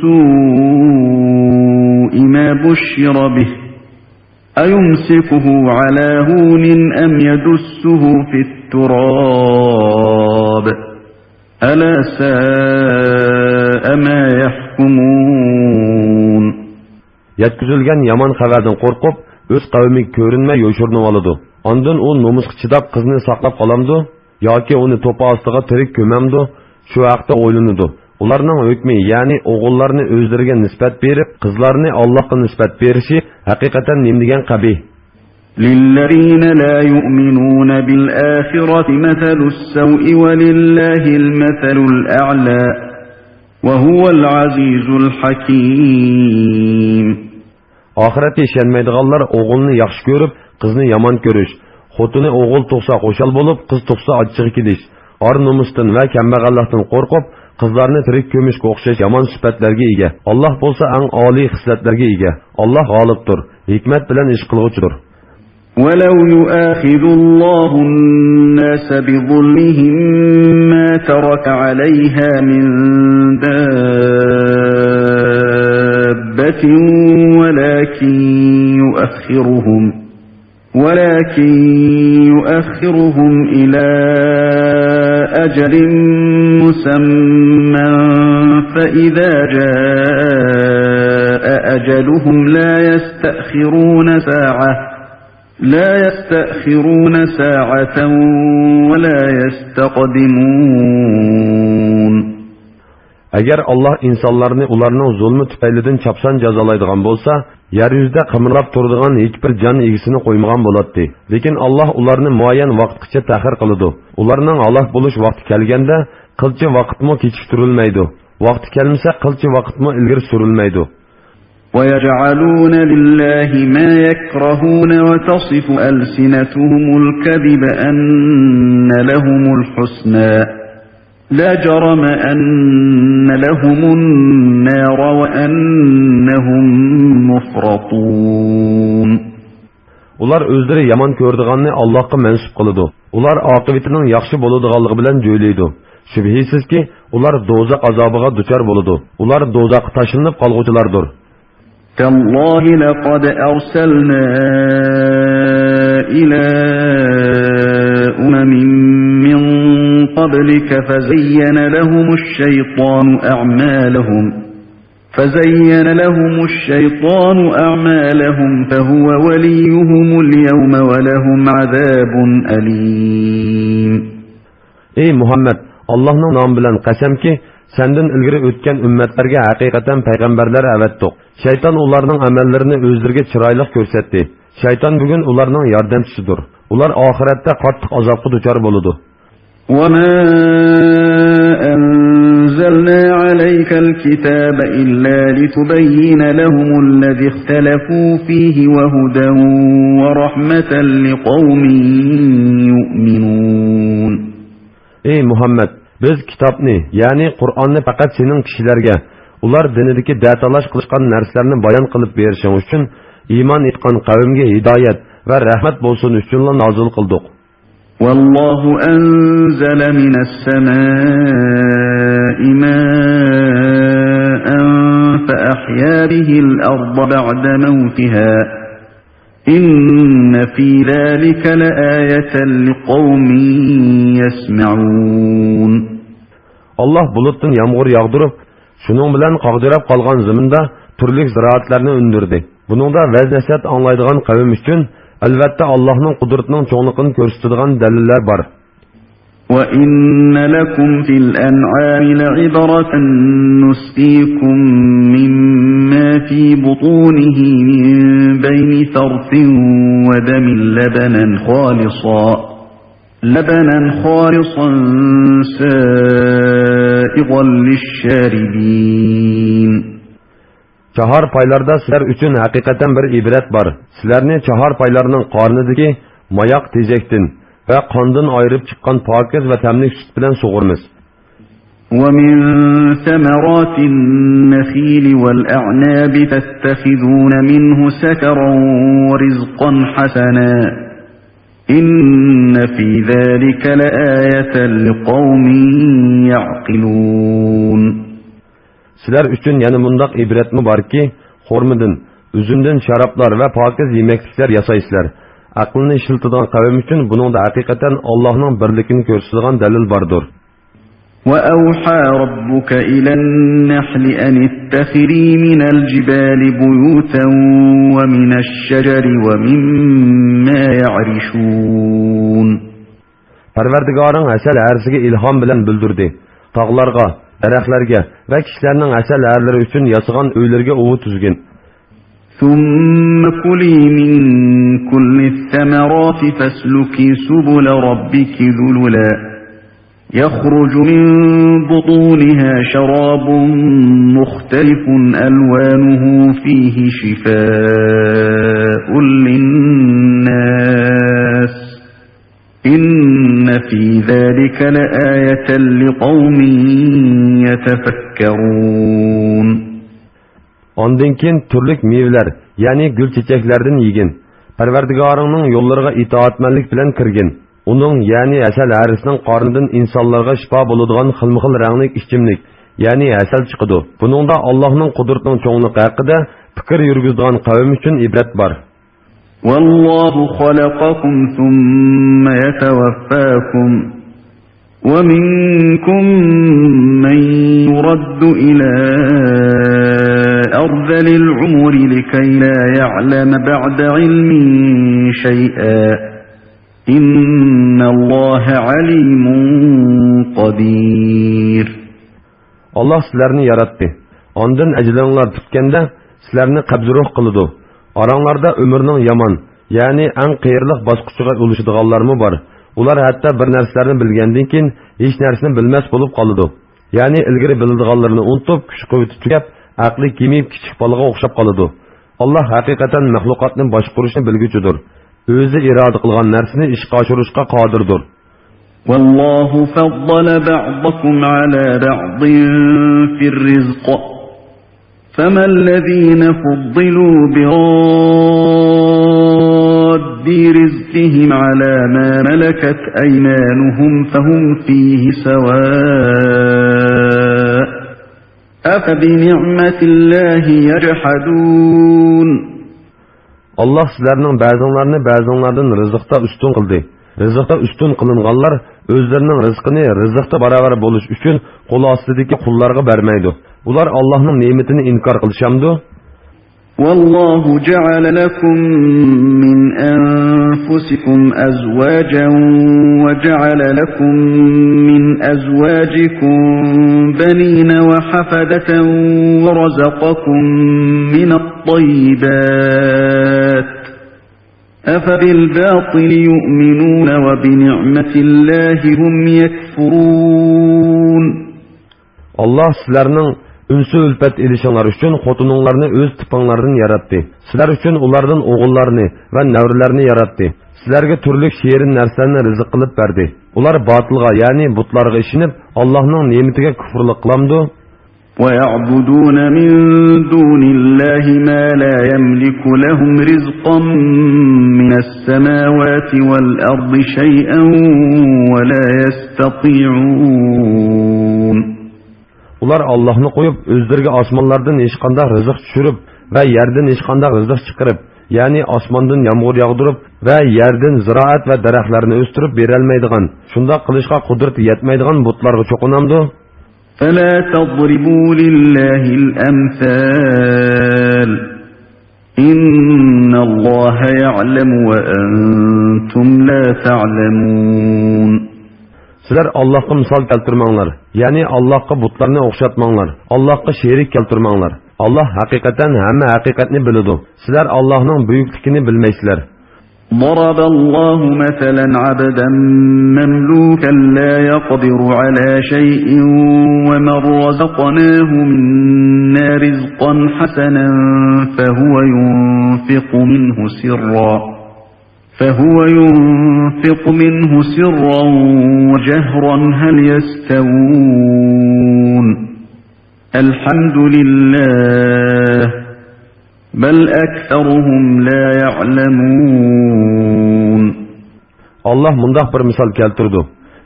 سوء ما بشر به أيمسكه على هون أم يدسه في التراب ألا ساء ما يحكمون. يەتكۈزۈلگەن يامان خەۋەردىن قورقۇپ، ئۆز قەۋمىگە كۆرۈنمەي يوشۇرۇنۇۋالىدۇ. ئاندىن ئۇ نومۇسقا چىداپ قىزنى ساقلاپ قالامدۇ؟ ياكى ئۇنى توپا ئاستىغا تىرىك كۆمەمدۇ؟ شۇ ھەقتە ئويلىنىدۇ. ئۇلارنىڭ ھۆكمى، يەنى ئوغۇللارنى ئۆزلىرىگە نىسبەت بېرىپ، قىزلارنى ئاللاھقا نىسبەت بېرىشى ھەقىقەتەن نېمىدېگەن قەبىھ! للذين لا يؤمنون بالآخرة مثل السوء ولله المثل الأعلى وهو العزيز الحكيم. ئاخىرەتكە ئىشەنمەيدىغانلار ئوغۇلنى ياخشى كۆرۈپ، قىزنى يامان كۆرۈش، خوتۇنى ئوغۇل تۇغسا خۇشال بولۇپ، قىز تۇغسا ئاچچىقى كېلىش، ئار-نومۇستىن ۋە كەمبەغەللىكتىن قورقۇپ، قىزلارنى تىرىك كۆمۈشكە ئوخشاش يامان سۈپەتلەرگە ئىگە. ئاللاھ بولسا ئەڭ ئالىي خىسلەتلەرگە ئىگە. ئاللاھ غالىبتۇر، ھېكمەت بىلەن ئىش قىلغۇچىدۇر. ولو يؤاخذ الله الناس بظلمهم ما ترك عليها من دابة ولكن يؤخرهم، ولكن يؤخرهم إلى أجل مسمى فإذا جاء أجلهم لا يستأخرون ساعة، لا يستأخرون ساعة ولا يستقدمون. ئەگەر ئاللاھ ئىنسانلارنى ئۇلارنىڭ زۇلمى تۈپەيلىدىن چاپسان جازالايدىغان بولسا، يەر يۈزىدە قىمىرلاپ تۇرىدىغان ھېچبىر جان ئىگىسىنى قويمىغان بولاتتى. لېكىن ئاللاھ ئۇلارنى مۇئەييەن ۋاقىتقىچە تەخىر قىلىدۇ. ئۇلارنىڭ ھالاك بولۇش ۋاقتى كەلگەندە، قىلچە ۋاقىتمۇ كېچىكتۈرۈلمەيدۇ. ۋاقتى كەلمىسە، قىلچە ۋاقىتمۇ ئىلگىرى سۈرۈلمەيدۇ. ويجعلون لله ما يكرهون وتصف ألسنتهم الكذب أن لهم الحسنى لا جرم أن لهم النار وأنهم مفرطون. ئۇلار ئۆزلىرى يامان كۆرىدىغاننى ئاللاھقا مەنسۇپ قىلىدۇ. ئۇلار ئاقىۋىتىنىڭ ياخشى بولىدىغانلىقى بىلەن جۆيلەيدۇ. شۈبھىسىزكى، ئۇلار دوزاخ ئازابىغا دۇچار بولىدۇ. ئۇلار دوزاخقا تاشلىنىپ قالغۇچىلاردۇر. تالله لقد أرسلنا إلى أمم من قبلك فزين لهم الشيطان أعمالهم فزين لهم الشيطان أعمالهم فهو وليهم اليوم ولهم عذاب أليم. ئەي مۇھەممەد، ئاللاھنىڭ نامى بىلەن قەسەمكى، سەندىن ئىلگىرى ئۆتكەن ئۈممەتلەرگە ھەقىقەتەن پەيغەمبەرلەر ئەۋەتتۇق. شەيتان ئۇلارنىڭ ئەمەللىرىنى ئۆزلىرىگە چىرايلىق كۆرسەتتى. شەيتان بۈگۈن ئۇلارنىڭ ياردەمچىسىدۇر. ئۇلار ئاخىرەتتە قاتتىق ئازابقا دۇچار بولىدۇ. وما أنزلنا عليك الكتاب إلا لتبين لهم الذي اختلفوا فيه وهدى ورحمة لقوم يؤمنون. ئەي مۇھەممەد، بىز كىتابنى، يەنى قۇرئاننى پەقەت سېنىڭ كىشىلەرگە، ئۇلار دىنىدىكى دەتالاش قىلىشقان نەرسىلەرنى بايان قىلىپ بېرىشىڭ ئۈچۈن، ئىمان ئېيتقان قەۋمگە ھىدايەت ۋە رەھمەت بولسۇن ئۈچۈنلا نازىل قىلدۇق. والله أنزل من السماء ماء فأحيا به الأرض بعد موتها إن في ذلك لآية لقوم يسمعون. ئاللاھ بۇلۇتتىن يامغۇر ياغدۇرۇپ، شۇنىڭ بىلەن قاغجىراپ قالغان زېمىندا تۈرلۈك زىرائەتلەرنى ئۈندۈردى. بۇنىڭدا ۋەز-نەسىھەت ئاڭلايدىغان قەۋم ئۈچۈن، ئەلۋەتتە، ئاللاھنىڭ قۇدرىتىنىڭ چوڭلۇقىنى كۆرسىتىدىغان دەلىللەر بار. وإن لكم في الأنعام لعبرة نسقيكم مما في بطونه من بين فرث ودم لبنا خالصا لبنا خالصا سائغا للشاربين. چاھار پايلاردا سىلەر ئۈچۈن ھەقىقەتەن بىر ئىبرەت بار. سىلەرنى چاھار پايلارنىڭ قارنىدىكى ماياق تېزەكتىن ۋە قاندىن ئايرىپ چىققان پاكىز ۋە تەملىك سۈت بىلەن سۇغۇرىمىز. ومن ثمرات النخيل والأعناب تتخذون منه سكرا ورزقا حسنا إن في ذلك لآية لقوم يعقلون. سىلەر ئۈچۈن يەنە مۇنداق ئىبرەتمۇ باركى، خورمىدىن، ئۈزۈمدىن شارابلار ۋە پاكىز يېمەكلىكلەر ياسايسىلەر. ئەقلىنى ئىشلىتىدىغان قەۋم ئۈچۈن بۇنىڭدا ھەقىقەتەن ئاللاھنىڭ بىرلىكىنى كۆرسىتىدىغان دەلىل باردۇر. وأوحى ربك إلى النحل أن اتخذي من الجبال بيوتا ومن الشجر ومما يعرشون. پەرۋەردىگارىڭ ھەسەل ھەرىسىگە ئىلھام بىلەن بىلدۈردى. تاغلارغا، دەرەخلەرگە ۋە كىشىلەرنىڭ ھەسەل ھەرىلىرى ئۈچۈن ياسىغان ئۆيلىرىگە ئۇۋا تۈزگىن. ثم كلي من كل الثمرات فاسلكي سبل ربك ذللا يخرج من بطونها شراب مختلف ألوانه فيه شفاء للناس إن في ذلك لآية لقوم يتفكرون. ئاندىن كېيىن تۈرلۈك مېۋىلەر، يەنى گۈل چېچەكلەردىن يېگىن. پەرۋەردىگارىڭنىڭ يوللىرىغا ئىتائەتمەنلىك بىلەن كىرگىن. ئۇنىڭ، يەنى ھەسەل ھەرىسىنىڭ قارنىدىن ئىنسانلارغا شىپا بولىدىغان خىلمۇخىل رەڭلىك ئىچىملىك، يەنى ھەسەل چىقىدۇ. بۇنىڭدا ئاللاھنىڭ قۇدرىتىنىڭ چوڭلۇقى ھەققىدە پىكىر يۈرگۈزىدىغان قەۋم ئۈچۈن ئىبرەت بار. والله خلقكم ثم يتوفاكم ومنكم من يرد إلى أرذل العمر لكي لا يعلم بعد علم شيئا إن الله عليم قدير. ئاللاھ سىلەرنى ياراتتى. ئاندىن ئەجىلىڭلار پۈتكەندە سىلەرنى قەبزى روھ قىلىدۇ. ئاراڭلاردا ئۆمۈرنىڭ يامان، يەنى ئەڭ قېرىلىق باسقۇچىغا ئۇلىشىدىغانلارمۇ بار. ئۇلار ھەتتا بىر نەرسىلەرنى بىلگەندىن كېيىن ھېچ نەرسىنى بىلمەس بولۇپ قالىدۇ. يەنى ئىلگىرى بىلىدىغانلىرىنى ئۇنتۇپ، كۈچ-قۇۋۋىتى تۈگەپ، ئەقلى كېمىيىپ كىچىك بالىغا ئوخشاپ قالىدۇ. ئاللاھ ھەقىقەتەن مەخلۇقاتنى باشقۇرۇشنى بىلگۈچىدۇر. ئۆزى ئىرادە قىلغان نەرسىنى ئىشقا ئاشۇرۇشقا قادىردۇر. والله فضل بعضكم على بعض في الرزق فما الذين فضلوا براد رزقهم على ما ملكت أيمانهم فهم فيه سواء أفبنعمة الله يجحدون. ئاللاھ سىلەرنىڭ بەزىڭلارنى بەزىڭلاردىن رىزىقتا ئۈستۈن قىلدى. رىزىقتا ئۈستۈن قىلىنغانلار ئۆزلىرىنىڭ رىزقىنى رىزىقتا باراۋەر بولۇش ئۈچۈن قول ئاستىدىكى قۇللارغا بەرمەيدۇ. بۇلار ئاللاھنىڭ نېمىتىنى ئىنكار قىلىشامدۇ؟ والله جعل لكم من أنفسكم أزواجا وجعل لكم من أزواجكم بنين وحفدة ورزقكم من الطيبات أفبالباطل يؤمنون وبنعمة الله هم يكفرون. ئاللاھ سىلەرنىڭ ئۈنسە-ئۈلپەت ئېلىشىڭلار ئۈچۈن خوتۇنۇڭلارنى ئۆز تىپىڭلاردىن ياراتتى. سىلەر ئۈچۈن ئۇلاردىن ئوغۇللارنى ۋە نەۋرىلەرنى ياراتتى. سىلەرگە تۈرلۈك شېرىن نەرسىلەرنى رىزىق قىلىپ بەردى. ئۇلار باتىلغا، يەنى بۇتلارغا ئىشىنىپ، ئاللاھنىڭ نېمىتىگە كۇفرىلىق قىلامدۇ؟ ويعبدون من دون الله ما لا يملك لهم رزقا من السماوات والأرض شيئا ولا يستطيعون. ئۇلار ئاللاھنى قويۇپ، ئۆزلىرىگە ئاسمانلاردىن ھېچقانداق رىزىق چۈشۈرۈپ ۋە يەردىن ھېچقانداق رىزىق چىقىرىپ، يەنى ئاسماندىن يامغۇر ياغدۇرۇپ ۋە يەردىن زىرائەت ۋە دەرەخلەرنى ئۆستۈرۈپ بېرەلمەيدىغان، شۇنداق قىلىشقا قۇدرىتى يەتمەيدىغان بۇتلارغا چوقۇنامدۇ؟ فلا تضربوا لله الأمثال إن الله يعلم وأنتم لا تعلمون. سىلەر ئاللاھقا مىسال كەلتۈرمەڭلار، يەنى ئاللاھقا بۇتلارنى ئوخشاتماڭلار، ئاللاھقا شېرىك كەلتۈرمەڭلار. ئاللاھ ھەقىقەتەن ھەممە ھەقىقەتنى بىلىدۇ. سىلەر ئاللاھنىڭ بۈيۈكلۈكىنى بىلمەيسىلەر. ضرب الله مثلا عبدا مملوكا لا يقدر على شيء ومن رزقناه منا رزقا حسنا فهو ينفق منه سرا فهو ينفق منه سرا وجهرا هل يستوون؟ الحمد لله بل أكثرهم لا يعلمون. ئاللاھ مۇنداق بىر مىسال كەلتۈرىدۇ.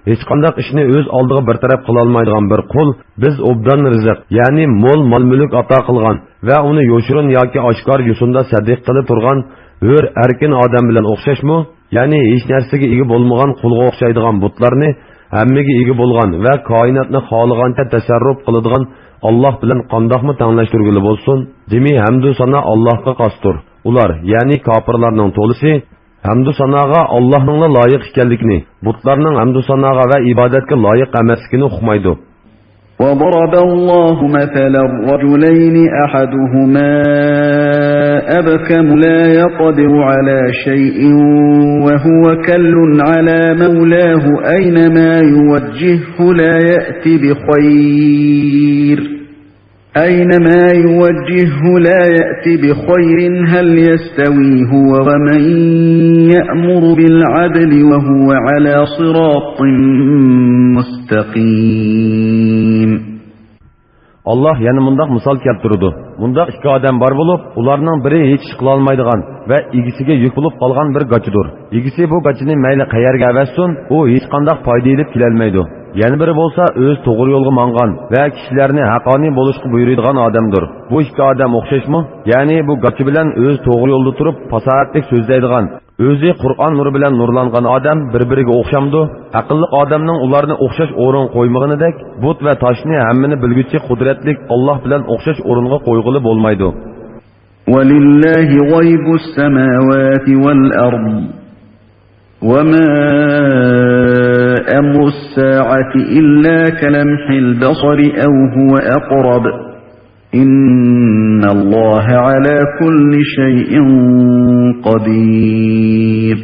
ھېچقانداق ئىشنى ئۆز ئالدىغا بىر تەرەپ قىلالمايدىغان بىر قۇل، بىز ئوبدان رىزىق، يەنى مول مال-مۈلۈك ئاتا قىلغان ۋە ئۇنى يوشۇرۇن ياكى ئاشكارا يوسۇندا سەدىقە قىلىپ تۇرغان ھۆر، ئەركىن ئادەم بىلەن ئوخشاشمۇ؟ يەنى ھېچ نەرسىگە ئىگە بولمىغان قۇلغا ئوخشايدىغان بۇتلارنى ھەممىگە ئىگە بولغان ۋە كائىناتنى خالىغانچە تەسەررۇپ قىلىدىغان ئاللاھ بىلەن قانداقمۇ تەڭلەشتۈرگىلى بولسۇن؟ دېمى ھەمدۇ سانا ئاللاھقا خاستۇر. ئۇلار، يەنى كاپىرلارنىڭ تولىسى، ھەمدۇ ساناغا ئاللاھنىڭلا لايىق ئىكەنلىكىنى، بۇتلارنىڭ ھەمدۇ ساناغا ۋە ئىبادەتكە لايىق ئەمەسلىكىنى ئۇقمايدۇ. وضرب الله مثلا رجلين أحدهما أبكم لا يقدر على شيء وهو كل على مولاه أينما يوجهه لا يأت بخير أينما يوجهه لا يأت بخير هل يستوي هو ومن يأمر بالعدل وهو على صراط مستقيم. ئاللاھ يەنە مۇنداق مىسال كەلتۈرىدۇ. مۇنداق ئىككى ئادەم بار بولۇپ، ئۇلارنىڭ بىرى ھېچ ئىش قىلالمايدىغان ۋە ئىگىسىگە يۈك بولۇپ قالغان بىر گاچىدۇر. ئىگىسى بۇ گاچىنى مەيلى قەيەرگە ئەۋەتسۇن، ئۇ ھېچقانداق پايدا ئېلىپ كېلەلمەيدۇ. يەنە بىرى بولسا ئۆزى توغرا يولغا ماڭغان ۋە كىشىلەرنى ھەققانىي بولۇشقا بۇيرۇيدىغان ئادەمدۇر. بۇ ئىككى ئادەم ئوخشاشمۇ؟ يەنى بۇ گاچا بىلەن ئۆزى توغرا يولدا تۇرۇپ، پاساھەتلىك سۆزلەيدىغان، ئۆزى قۇرئان نۇرى بىلەن نۇرلانغان ئادەم بىر-بىرىگە ئوخشامدۇ؟ ئەقىللىق ئادەمنىڭ ئۇلارنى ئوخشاش ئورۇنغا قويمىغىنىدەك، بۇت ۋە تاشنى ھەممىنى بىلگۈچى قۇدرەتلىك ئاللاھ بىلەن ئوخشاش ئورۇنغا قويغىلى بولمايدۇ. ولله غيب السماوات والأرض وما أمر الساعة إلا كلمح البصر أو هو أقرب إن الله على كل شيء قدير.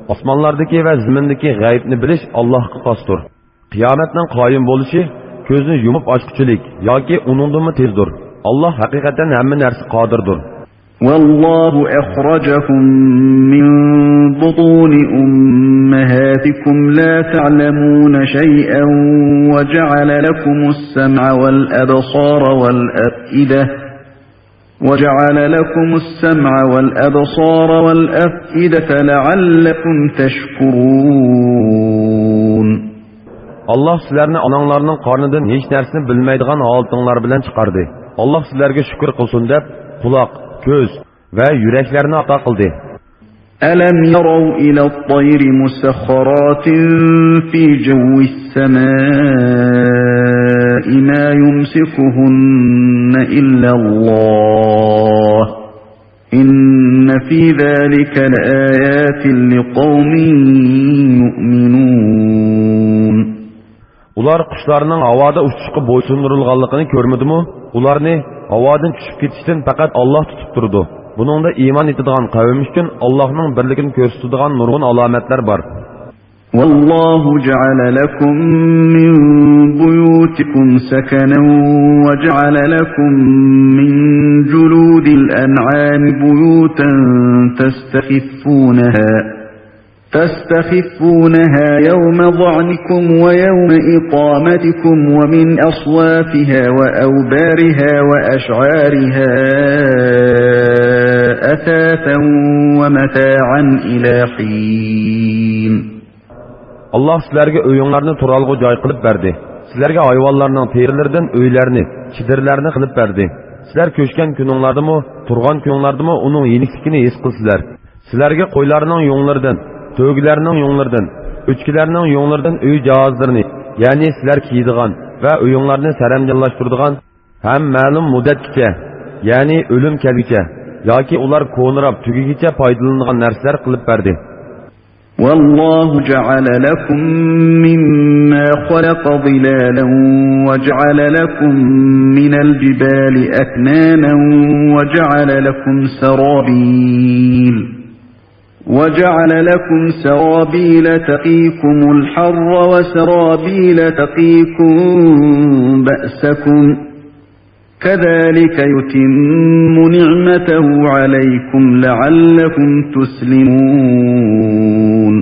ئاسمانلاردىكى ۋە زېمىندىكى غەيىبنى بىلىش ئاللاھقا خاستۇر. قىيامەتنىڭ قايىم بولۇشى كۆزنى يۇمۇپ ئاچقۇچىلىك ياكى ئۇنىڭدىنمۇ تېزدۇر. ئاللاھ ھەقىقەتەن ھەممە نەرسىگە قادىردۇر. والله أخرجكم من بطون أمهاتكم لا تعلمون شيئا وجعل لكم السمع والأبصار والأفئدة وجعل لكم السمع والأبصار والأفئدة لعلكم تشكرون. ئاللاھ سىلەرنى ئاناڭلارنىڭ قارنىدىن ھېچ نەرسىنى بىلمەيدىغان ھالىتىڭلار بىلەن چىقاردى. ئاللاھ سىلەرگە شۈكۈر قىلسۇن دەپ، قۇلاق، كۆز ۋە يۈرەكلەرنى ئاتا قىلدى. ألم يروا إلى الطير مسخرات في جو السماء ما يمسكهن إلا الله إن في ذلك لآيات لقوم يؤمنون. ئۇلار قۇشلارنىڭ ھاۋادا ئۇچۇشقا بويسۇندۇرۇلغانلىقىنى كۆرمىدىمۇ؟ ئۇلارنى ھاۋادىن چۈشۈپ كېتىشتىن پەقەت ئاللاھ تۇتۇپ تۇرىدۇ. بۇنىڭدا ئىمان ئېيتىدىغان قەۋم ئۈچۈن ئاللاھنىڭ بىرلىكىنى كۆرسىتىدىغان نۇرغۇن ئالامەتلەر بار. والله جعل لكم من بيوتكم سكنا وجعل لكم من جلود الأنعام بيوتا تستخفونها تستخفونها يوم ظعنكم ويوم إقامتكم ومن أصوافها وأوبارها وأشعارها أثاثا ومتاعا إلى حين. ئاللاھ سىلەرگە ئۆيۈڭلارنى تۇرالغۇ جاي قىلىپ بەردى. سىلەرگە ھايۋانلارنىڭ تېرىلىرىدىن ئۆيلەرنى، چېدىرلارنى قىلىپ بەردى. سىلەر كۆچكەن كۈنۈڭلاردىمۇ، تۇرغان كۈنۈڭلاردىمۇ ئۇنىڭ يېنىكلىكىنى ھېس قىلىسىلەر. سىلەرگە قويلارنىڭ يۇڭلىرىدىن، تۆگىلەرنىڭ يۇڭلىرىدىن، ئۆچكىلەرنىڭ يۇڭلىرىدىن ئۆي جاھازلىرىنى، يەنى سىلەر كىيىدىغان ۋە ئۆيۈڭلارنى سەرەمجانلاشتۇرىدىغان ھەم مەلۇم مۇددەتكىچە، يەنى ئۆلۈم كەلگۈچە ياكى ئۇلار كونىراپ تۈگىگىچە پايدىلىنىدىغان نەرسىلەر قىلىپ بەردى. والله جعل لكم مما خلق ظلالا وجعل لكم من الجبال أكنانا وجعل لكم سرابيل وجعل لكم سرابيل تقيكم الحر وسرابيل تقيكم بأسكم كذلك يتم نعمته عليكم لعلكم تسلمون.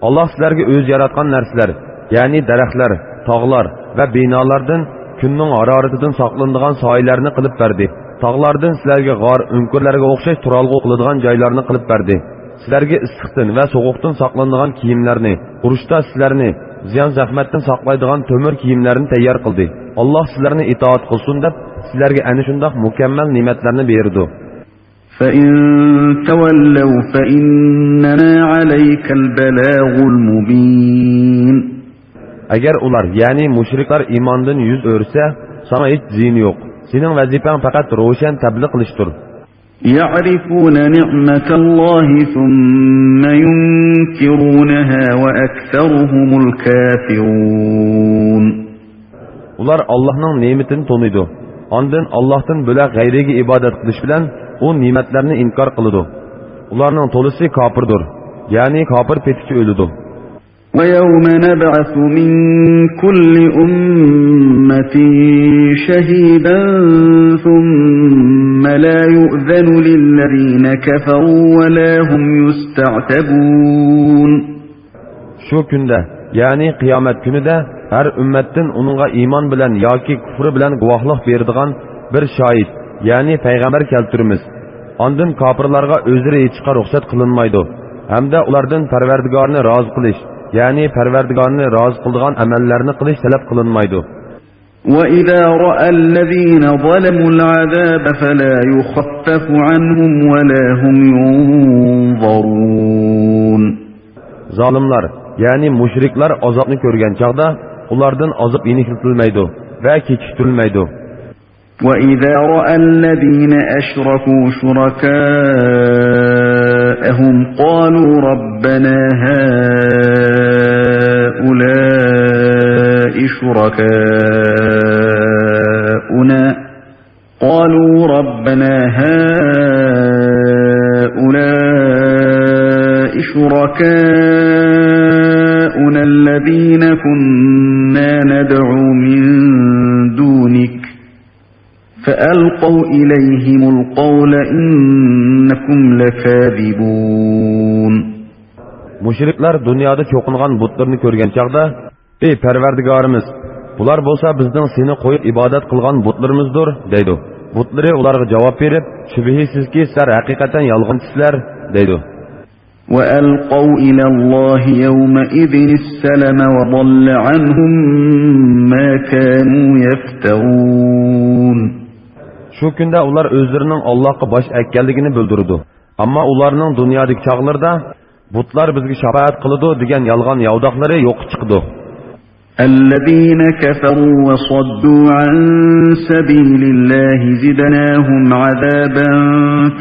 ئاللاھ سىلەرگە ئۆزى ياراتقان نەرسىلەر، يەنى دەرەخلەر، تاغلار ۋە بىنالاردىن كۈننىڭ ھارارىتىدىن ساقلىنىدىغان سايىلەرنى قىلىپ بەردى. تاغلاردىن سىلەرگە غار، ئۆڭكۈرلەرگە ئوخشاش تۇرالغۇ قىلىدىغان جايلارنى قىلىپ بەردى. سىلەرگە ئىسسىقتىن ۋە سوغۇقتىن ساقلىنىدىغان كىيىملەرنى، ئۇرۇشتا سىلەرنى زىيان-زەخمەتتىن ساقلايدىغان تۆمۈر كىيىملەرنى تەييار قىلدى. ئاللاھ سىلەرنى ئىتائەت قىلسۇن دەپ، سىلەرگە ئەنە شۇنداق مۇكەممەل نېمەتلەرنى بېرىدۇ. فإن تولوا فإنما عليك البلاغ المبين. ئەگەر ئۇلار، يەنى مۇشرىكلار ئىماندىن يۈز ئۆرۈسە، ساڭا ھېچ زىيىنى يوق. سېنىڭ ۋەزىپەڭ پەقەت روشەن تەبلىغ قىلىشتۇر. يعرفون نعمة الله ثم ينكرونها وأكثرهم الكافرون. ئۇلار ئاللاھنىڭ نېمىتىنى تونۇيدۇ. ئاندىن ئاللاھتىن بۆلەك غەيرىگە ئىبادەت قىلىش بىلەن ئۇ نېمەتلەرنى ئىنكار قىلىدۇ. ئۇلارنىڭ تولىسى كاپىردۇر، يەنى كاپىر پېتىچە ئۆلىدۇ. ويوم نبعث من كل أمة شهيدا ثم لا يؤذن للذين كفروا ولا هم يستعتبون. شۇ كۈندە، يەنى قىيامەت كۈنىدە ھەر ئۈممەتتىن ئۇنىڭغا ئىمان بىلەن ياكى كۇفرى بىلەن گۇۋاھلىق بېرىدىغان بىر شاھىت، يەنى پەيغەمبەر كەلتۈرىمىز. ئاندىن كاپىرلارغا ئۆزرە ئېيتىشقا رۇخسەت قىلىنمايدۇ ھەمدە ئۇلاردىن پەرۋەردىگارىنى رازى قىلىش، يەنى پەرۋەردىگارىنى رازى قىلىدىغان ئەمەللەرنى قىلىش تەلەپ قىلىنمايدۇ. وإذا رأى الذين ظلموا العذاب فلا يخفف عنهم ولا هم ينظرون. زالىملار، يەنى مۇشرىكلار ئازابنى كۆرگەن چاغدا ئۇلاردىن ئازاب يېنىكلىتىلمەيدۇ ۋە كېچىكتۈرۈلمەيدۇ. وإذا رأى الذين أشركوا شركاءهم قالوا ربنا هؤلاء شركاؤنا قالوا ربنا هؤلاء شركاؤنا الذين كنا ندعو من دونك فألقوا إليهم القول إنكم لكاذبون. مۇشرىكلار دۇنيادا چوقۇنغان بۇتلىرىنى كۆرگەن چاغدا، ئى پەرۋەردىگارىمىز، بۇلار بولسا بىزنىڭ سېنى قويۇپ ئىبادەت قىلغان بۇتلىرىمىزدۇر، دەيدۇ. بۇتلىرى ئۇلارغا جاۋاب بېرىپ، شۈبھىسىزكى، سىلەر ھەقىقەتەن يالغانچىسىلەر، دەيدۇ. وألقوا إلى الله يومئذ السلم وضل عنهم ما كانوا يفترون. شۇ كۈندە ئۇلار ئۆزلىرىنىڭ ئاللاھقا باش ئەگكەنلىكىنى بىلدۈرىدۇ. ئەمما ئۇلارنىڭ دۇنيادىكى چاغلىرىدا بۇتلار بىزگە شاپائەت قىلىدۇ دېگەن يالغان ياۋىداقلىرى يوققا چىقىدۇ. الذين كفروا وصدوا عن سبيل الله زدناهم عذابا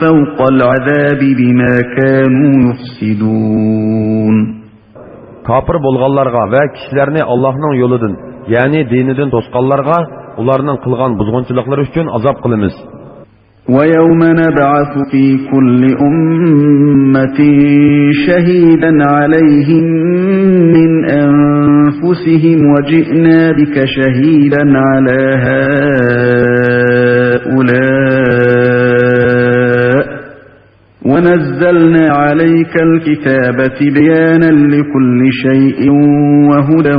فوق العذاب بما كانوا يفسدون. كاپىر بولغانلارغا ۋە كىشىلەرنى ئاللاھنىڭ يولىدىن، يەنى دىنىدىن توسقانلارغا ئۇلارنىڭ قىلغان بۇزغۇنچىلىقلىرى ئۈچۈن ئازاب قىلىمىز. ويوم نبعث في كل أمة شهيدا عليهم من أنفسهم وجئنا بك شهيدا على هؤلاء ونزلنا عليك الكتاب تبيانا لكل شيء وهدى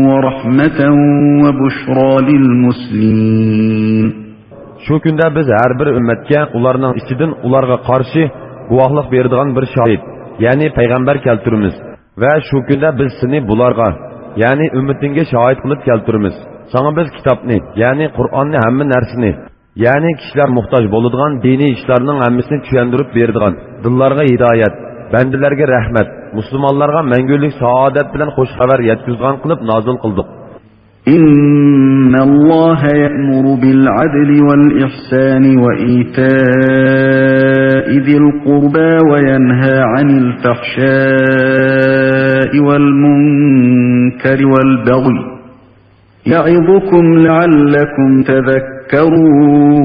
ورحمة وبشرى للمسلمين. شۇ كۈندە بىز ھەر بىر ئۈممەتكە ئۇلارنىڭ ئىچىدىن ئۇلارغا قارشى گۇۋاھلىق بېرىدىغان بىر شاھىت، يەنى پەيغەمبەر كەلتۈرىمىز. ۋە شۇ كۈندە بىز سېنى بۇلارغا، يەنى ئۈممىتىڭگە شاھىت قىلىپ كەلتۈرىمىز. ساڭا بىز كىتابنى، يەنى قۇرئاننى، ھەممە نەرسىنى، يەنى كىشىلەر موھتاج بولىدىغان دىنىي ئىشلارنىڭ ھەممىسىنى چۈشەندۈرۈپ بېرىدىغان، دىللارغا ھىدايەت، بەندىلەرگە رەھمەت، مۇسۇلمانلارغا مەڭگۈلۈك سائادەت بىلەن خۇش خەۋەر يەتكۈزىدىغان قىلىپ نازىل قىلدۇق. إن الله يأمر بالعدل والإحسان وإيتاء ذي القربى وينهى عن الفحشاء والمنكر والبغي يعظكم لعلكم تذكرون.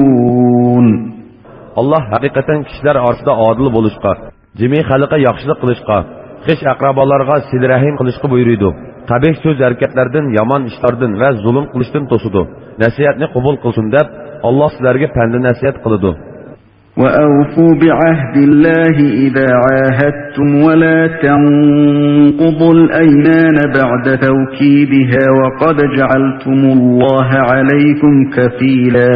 ئاللاھ ھەقىقەتەن كىشىلەر ئارىسىدا ئادىل بولۇشقا، جىمى خەلققە ياخشىلىق قىلىشقا، خىش ئەقرىبالارغا سىلە رەھىم قىلىشقا بۇيرۇيدۇ. قەبىھ سۆز ھەرىكەتلەردىن، يامان ئىشلاردىن ۋە زۇلۇم قىلىشتىن توسىدۇ. نەسىھەتنى قوبۇل قىلسۇن دەپ، ئاللاھ سىلەرگە پەندە نەسىھەت قىلىدۇ. وأوفوا بعهد الله إذا عاهدتم ولا تنقضوا الأيمان بعد توكيدها وقد جعلتم الله عليكم كفيلا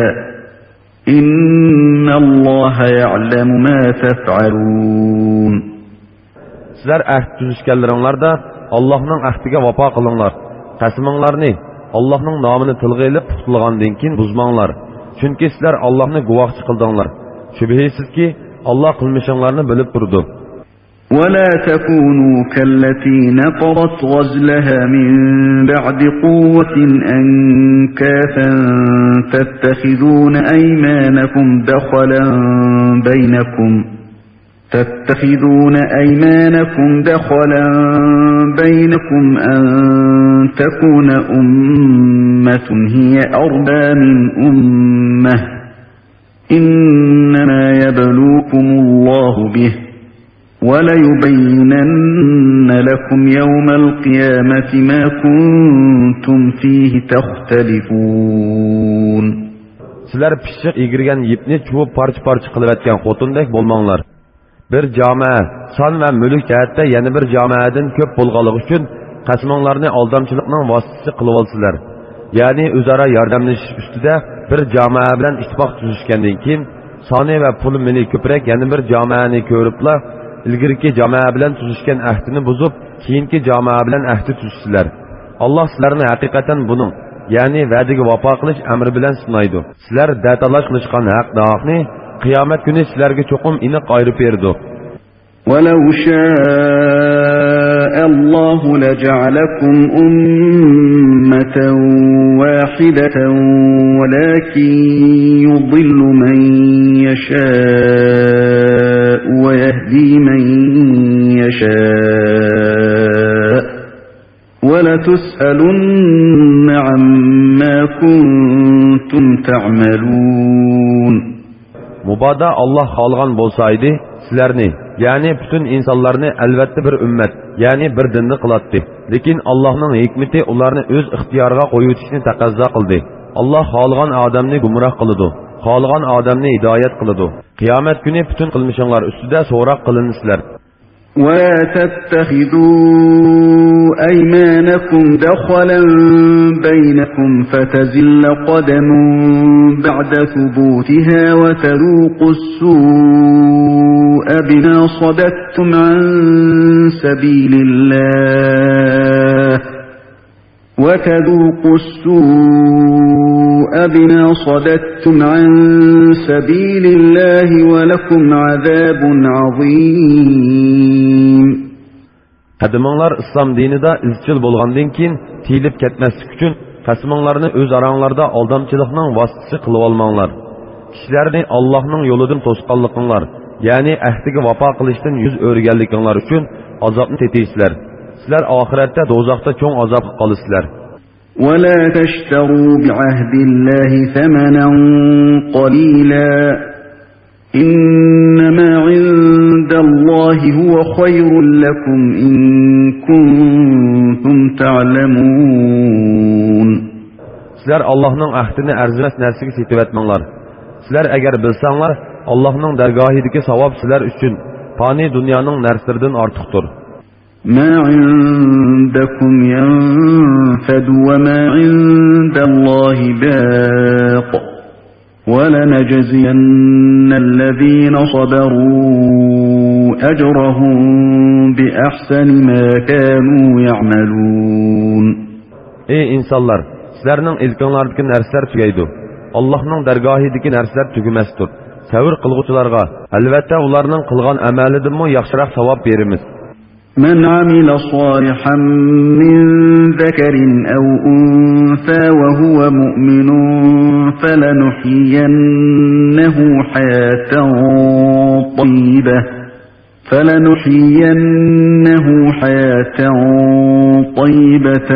إن الله يعلم ما تفعلون. سىلەر ئەھد تۈزۈشكەنلىرىڭلاردا ئاللاھنىڭ ئەھدىگە ۋاپا قىلىڭلار. قەسىمىڭلارنى ئاللاھنىڭ نامىنى تىلغا ئېلىپ پۇختىلىغاندىن كېيىن بۇزماڭلار. چۈنكى سىلەر ئاللاھنى گۇۋاھچى قىلدىڭلار. شۈبھىسىزكى، ئاللاھ قىلمىشىڭلارنى بىلىپ تۇرىدۇ. ولا تكونوا كالتي نقضت غزلها من بعد قوة أنكاثا تتخذون أيمانكم دخلا بينكم تتخذون أيمانكم دخلا بينكم أن تكون أمة هي أربى من أمة إنما يبلوكم الله به وليبينن لكم يوم القيامة ما كنتم فيه تختلفون. سىلەر پىششىق يىگىرگەن يىپنى چۇۋۇپ پارچە-پارچە قىلىۋەتكەن خوتۇندەك بولماڭلار. بىر جامائە سان ۋە مۈلۈك جەھەتتە يەنە بىر جامائەدىن كۆپ بولغانلىقى ئۈچۈن قەسىمىڭلارنى ئالدامچىلىقنىڭ ۋاسىتىسى قىلىۋالىسىلەر. يەنى ئۆزئارا ياردەملىشىش ئۈستىدە بىر جامائە بىلەن ئىتتىپاق تۈزۈشكەندىن كېيىن، سانى ۋە پۇل مېلى كۆپرەك يەنە بىر جامائەنى كۆرۈپلا، ئىلگىرىكى جامائە بىلەن تۈزۈشكەن ئەھدىنى بۇزۇپ، كېيىنكى جامائە بىلەن ئەھدى تۈزىسىلەر. ئاللاھ سىلەرنى ھەقىقەتەن بۇنىڭ، يەنى ۋەدىگە ۋاپا قىلىش ئەمرى بىلەن سىنايدۇ. سىلەر دەتالاش قىلىشقان ھەق-ناھەقنى قىيامەت كۈنى سىلەرگە چوقۇم ئېنىق ئايرىپ بېرىدۇ. ولو شاء الله لجعلكم أمة واحدة ولكن يضل من يشاء ويهدي من يشاء ولتسألن عما كنتم تعملون. مۇبادا ئاللاھ خالىغان بولسا ئىدى، سىلەرنى، يەنى پۈتۈن ئىنسانلارنى ئەلۋەتتە بىر ئۈممەت، يەنى بىر دىندا قىلاتتى. لېكىن ئاللاھنىڭ ھېكمىتى ئۇلارنى ئۆز ئىختىيارىغا قويۇۋېتىشنى تەقەززا قىلدى. ئاللاھ خالىغان ئادەمنى گۇمراھ قىلىدۇ، خالىغان ئادەمنى ھىدايەت قىلىدۇ. قىيامەت كۈنى پۈتۈن قىلمىشىڭلار ئۈستىدە سوراق قىلىنىسىلەر. ولا تتخذوا أيمانكم دخلا بينكم فتزل قدم بعد ثبوتها وتذوقوا السوء بما صددتم عن سبيل الله وتذوقوا السوء بما صددتم عن سبيل الله ولكم عذاب عظيم. قەدىمىڭلار ئىسلام دىنىدا ئىزچىل بولغاندىن كېيىن تىيىلىپ كەتمەسلىك ئۈچۈن، قەسىمىڭلارنى ئۆز ئاراڭلاردا ئالدامچىلىقنىڭ ۋاسىتىسى قىلىۋالماڭلار. كىشىلەرنى ئاللاھنىڭ يولىدىن توسقانلىقىڭلار، يەنى ئەھدىگە ۋاپا قىلىشتىن يۈز ئۆرۈگەنلىكىڭلار ئۈچۈن ئازابنى تېتىيسىلەر. سىلەر ئاخىرەتتە دوزاختا چوڭ ئازابقا قالىسىلەر. ولا تشتروا بعهد الله ثمنا قليلا إنما عند الله هو خير لكم إن كنتم تعلمون. سىلەر ئاللاھنىڭ ئەھدىنى ئەرزىمەس نەرسىگە سېتىۋەتمەڭلار. سىلەر ئەگەر بىلسەڭلار، ئاللاھنىڭ دەرگاھىدىكى ساۋاب سىلەر ئۈچۈن پانىي دۇنيانىڭ نەرسىلىرىدىن ئارتۇقتۇر. ما عندكم ينفد وما عند الله باق ولنجزين الذين صبروا أجرهم بأحسن ما كانوا يعملون. ئەي ئىنسانلار، سىلەرنىڭ ئىلكىڭلاردىكى نەرسىلەر تۈگەيدۇ. ئاللاھنىڭ دەرگاھىدىكى نەرسىلەر تۈگىمەستۇر. سەۋر قىلغۇچىلارغا، ئەلۋەتتە، ئۇلارنىڭ قىلغان ئەمەلىدىنمۇ ياخشىراق ساۋاب بېرىمىز. من عمل صالحا من ذكر أو أنثى وهو مؤمن فلنحيينه حياة طيبة، فلنحيينه حياة طيبة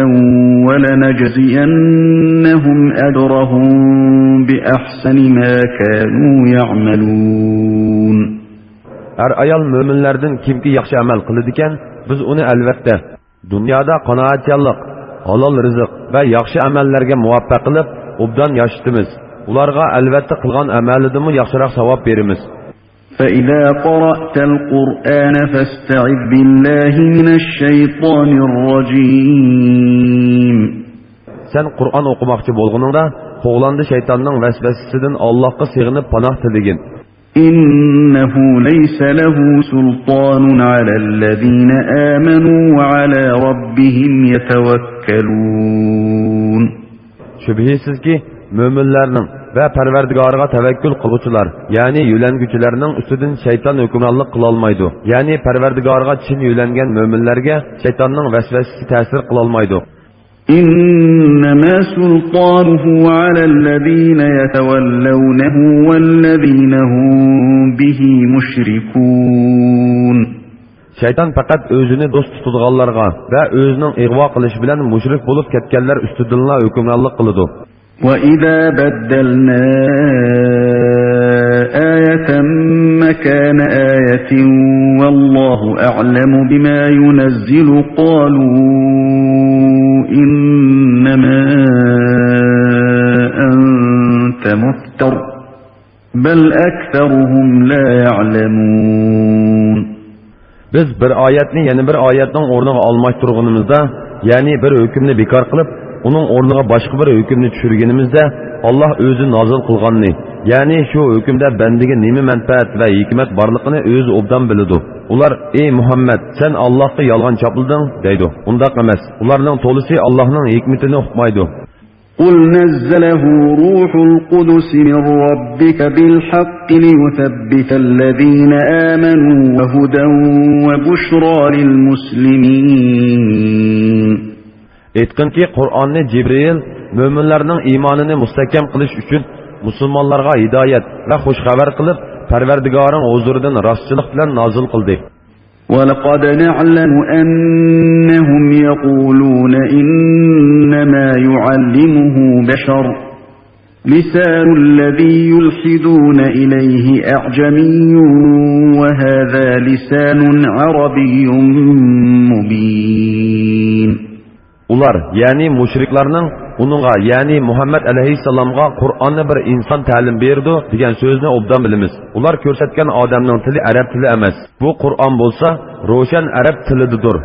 ولنجزينهم أجرهم بأحسن ما كانوا يعملون. ھەر ئايال مۆمىنلەردىن كىمكى ياخشى ئەمەل قىلىدىكەن، بىز ئۇنى ئەلۋەتتە دۇنيادا قانائەتچانلىق، ھالال رىزىق ۋە ياخشى ئەمەللەرگە مۇۋەپپەق قىلىپ، ئوبدان ياشىتىمىز. ئۇلارغا ئەلۋەتتە قىلغان ئەمەلىدىنمۇ ياخشىراق ساۋاب بېرىمىز. فإذا قرأت القرآن فاستعذ بالله من الشيطان الرجيم. سەن قۇرئان ئوقۇماقچى بولغىنىڭدا، قوغلاندى شەيتاننىڭ ۋەسۋەسىسىدىن ئاللاھقا سېغىنىپ پاناھ تىلىگىن. إنه ليس له سلطان على الذين آمنوا وعلى ربهم يتوكلون. شۈبھىسىزكى، مۆمىنلەرنىڭ ۋە پەرۋەردىگارىغا تەۋەككۈل قىلغۇچىلار، يەنى يۆلەنگۈچىلەرنىڭ ئۈستىدىن شەيتان ھۆكۈمرانلىق قىلالمايدۇ. يەنى پەرۋەردىگارىغا چىن يۆلەنگەن مۆمىنلەرگە شەيتاننىڭ ۋەسۋەسىسى تەسىر قىلالمايدۇ. إنما سلطانه على الذين يتولونه والذين هم به مشركون. شەيتان پەقەت ئۆزىنى دوست تۇتىدىغانلارغا ۋە ئۆزىنىڭ ئىغۋا قىلىشى بىلەن مۇشرىك بولۇپ كەتكەنلەر ئۈستىدىنلا ھۆكۈمرانلىق قىلىدۇ. وإذا بدلنا آية مكان آية والله أعلم بما ينزل قالوا إنما أنت مفتر بل أكثرهم لا يعلمون. بىز بىر ئايەتنى يەنە بىر ئايەتنىڭ ئورنىغا ئالماشتۇرغىنىمىزدا، يەنى بىر ھۆكۈمنى بىكار قىلىپ، ئۇنىڭ ئورنىغا باشقا بىر ھۆكۈمنى چۈشۈرگىنىمىزدە، ئاللاھ ئۆزى نازىل قىلغاننى، يەنى شۇ ھۆكۈمدە بەندىگە نېمە مەنپەئەت ۋە ھېكمەت بارلىقىنى ئۆزى ئوبدان بىلىدۇ. ئۇلار، ئەي مۇھەممەد، سەن ئاللاھقا يالغان چاپلىدىڭ، دەيدۇ. ئۇنداق ئەمەس. ئۇلارنىڭ تولىسى ئاللاھنىڭ ھېكمىتىنى ئۇقمايدۇ. قل نزله روح القدس من ربك بالحق ليثبت الذين آمنوا وهدى وبشرى للمسلمين. ئېيتقىنكى، قۇرئاننى جىبرىئىل مۆمىنلەرنىڭ ئىمانىنى مۇستەھكەم قىلىش ئۈچۈن، مۇسۇلمانلارغا ھىدايەت ۋە خۇش خەۋەر قىلىپ، پەرۋەردىگارىڭ ھۇزۇرىدىن راستچىلىق بىلەن نازىل قىلدى. ولقد نعلم أنهم يقولون إنما يعلمه بشر لسان الذي يلحدون إليه أعجمي وهذا لسان عربي مبين. ئۇلار، يەنى مۇشرىكلارنىڭ ئۇنىڭغا، يەنى مۇھەممەد ئەلەيھىسسالامغا قۇرئاننى بىر ئىنسان تەلىم بېرىدۇ دېگەن سۆزنى ئوبدان بىلىمىز. ئۇلار كۆرسەتكەن ئادەمنىڭ تىلى ئەرەب تىلى ئەمەس. بۇ قۇرئان بولسا روشەن ئەرەب تىلىدىدۇر.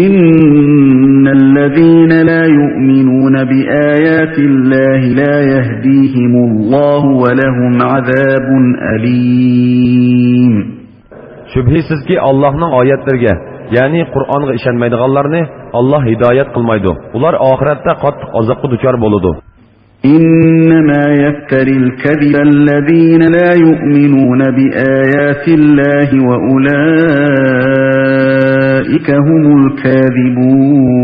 إن الذين لا يؤمنون بآيات الله لا يهديهم الله ولهم عذاب أليم. شۈبھىسىزكى، ئاللاھنىڭ ئايەتلىرىگە، يەنى قۇرئانغا ئىشەنمەيدىغانلارنى ئاللاھ ھىدايەت قىلمايدۇ. ئۇلار ئاخىرەتتە قاتتىق ئازابقا دۇچار بولىدۇ. إنما يفتري الكذب الذين لا يؤمنون بآيات الله وأولئك هم الكاذبون.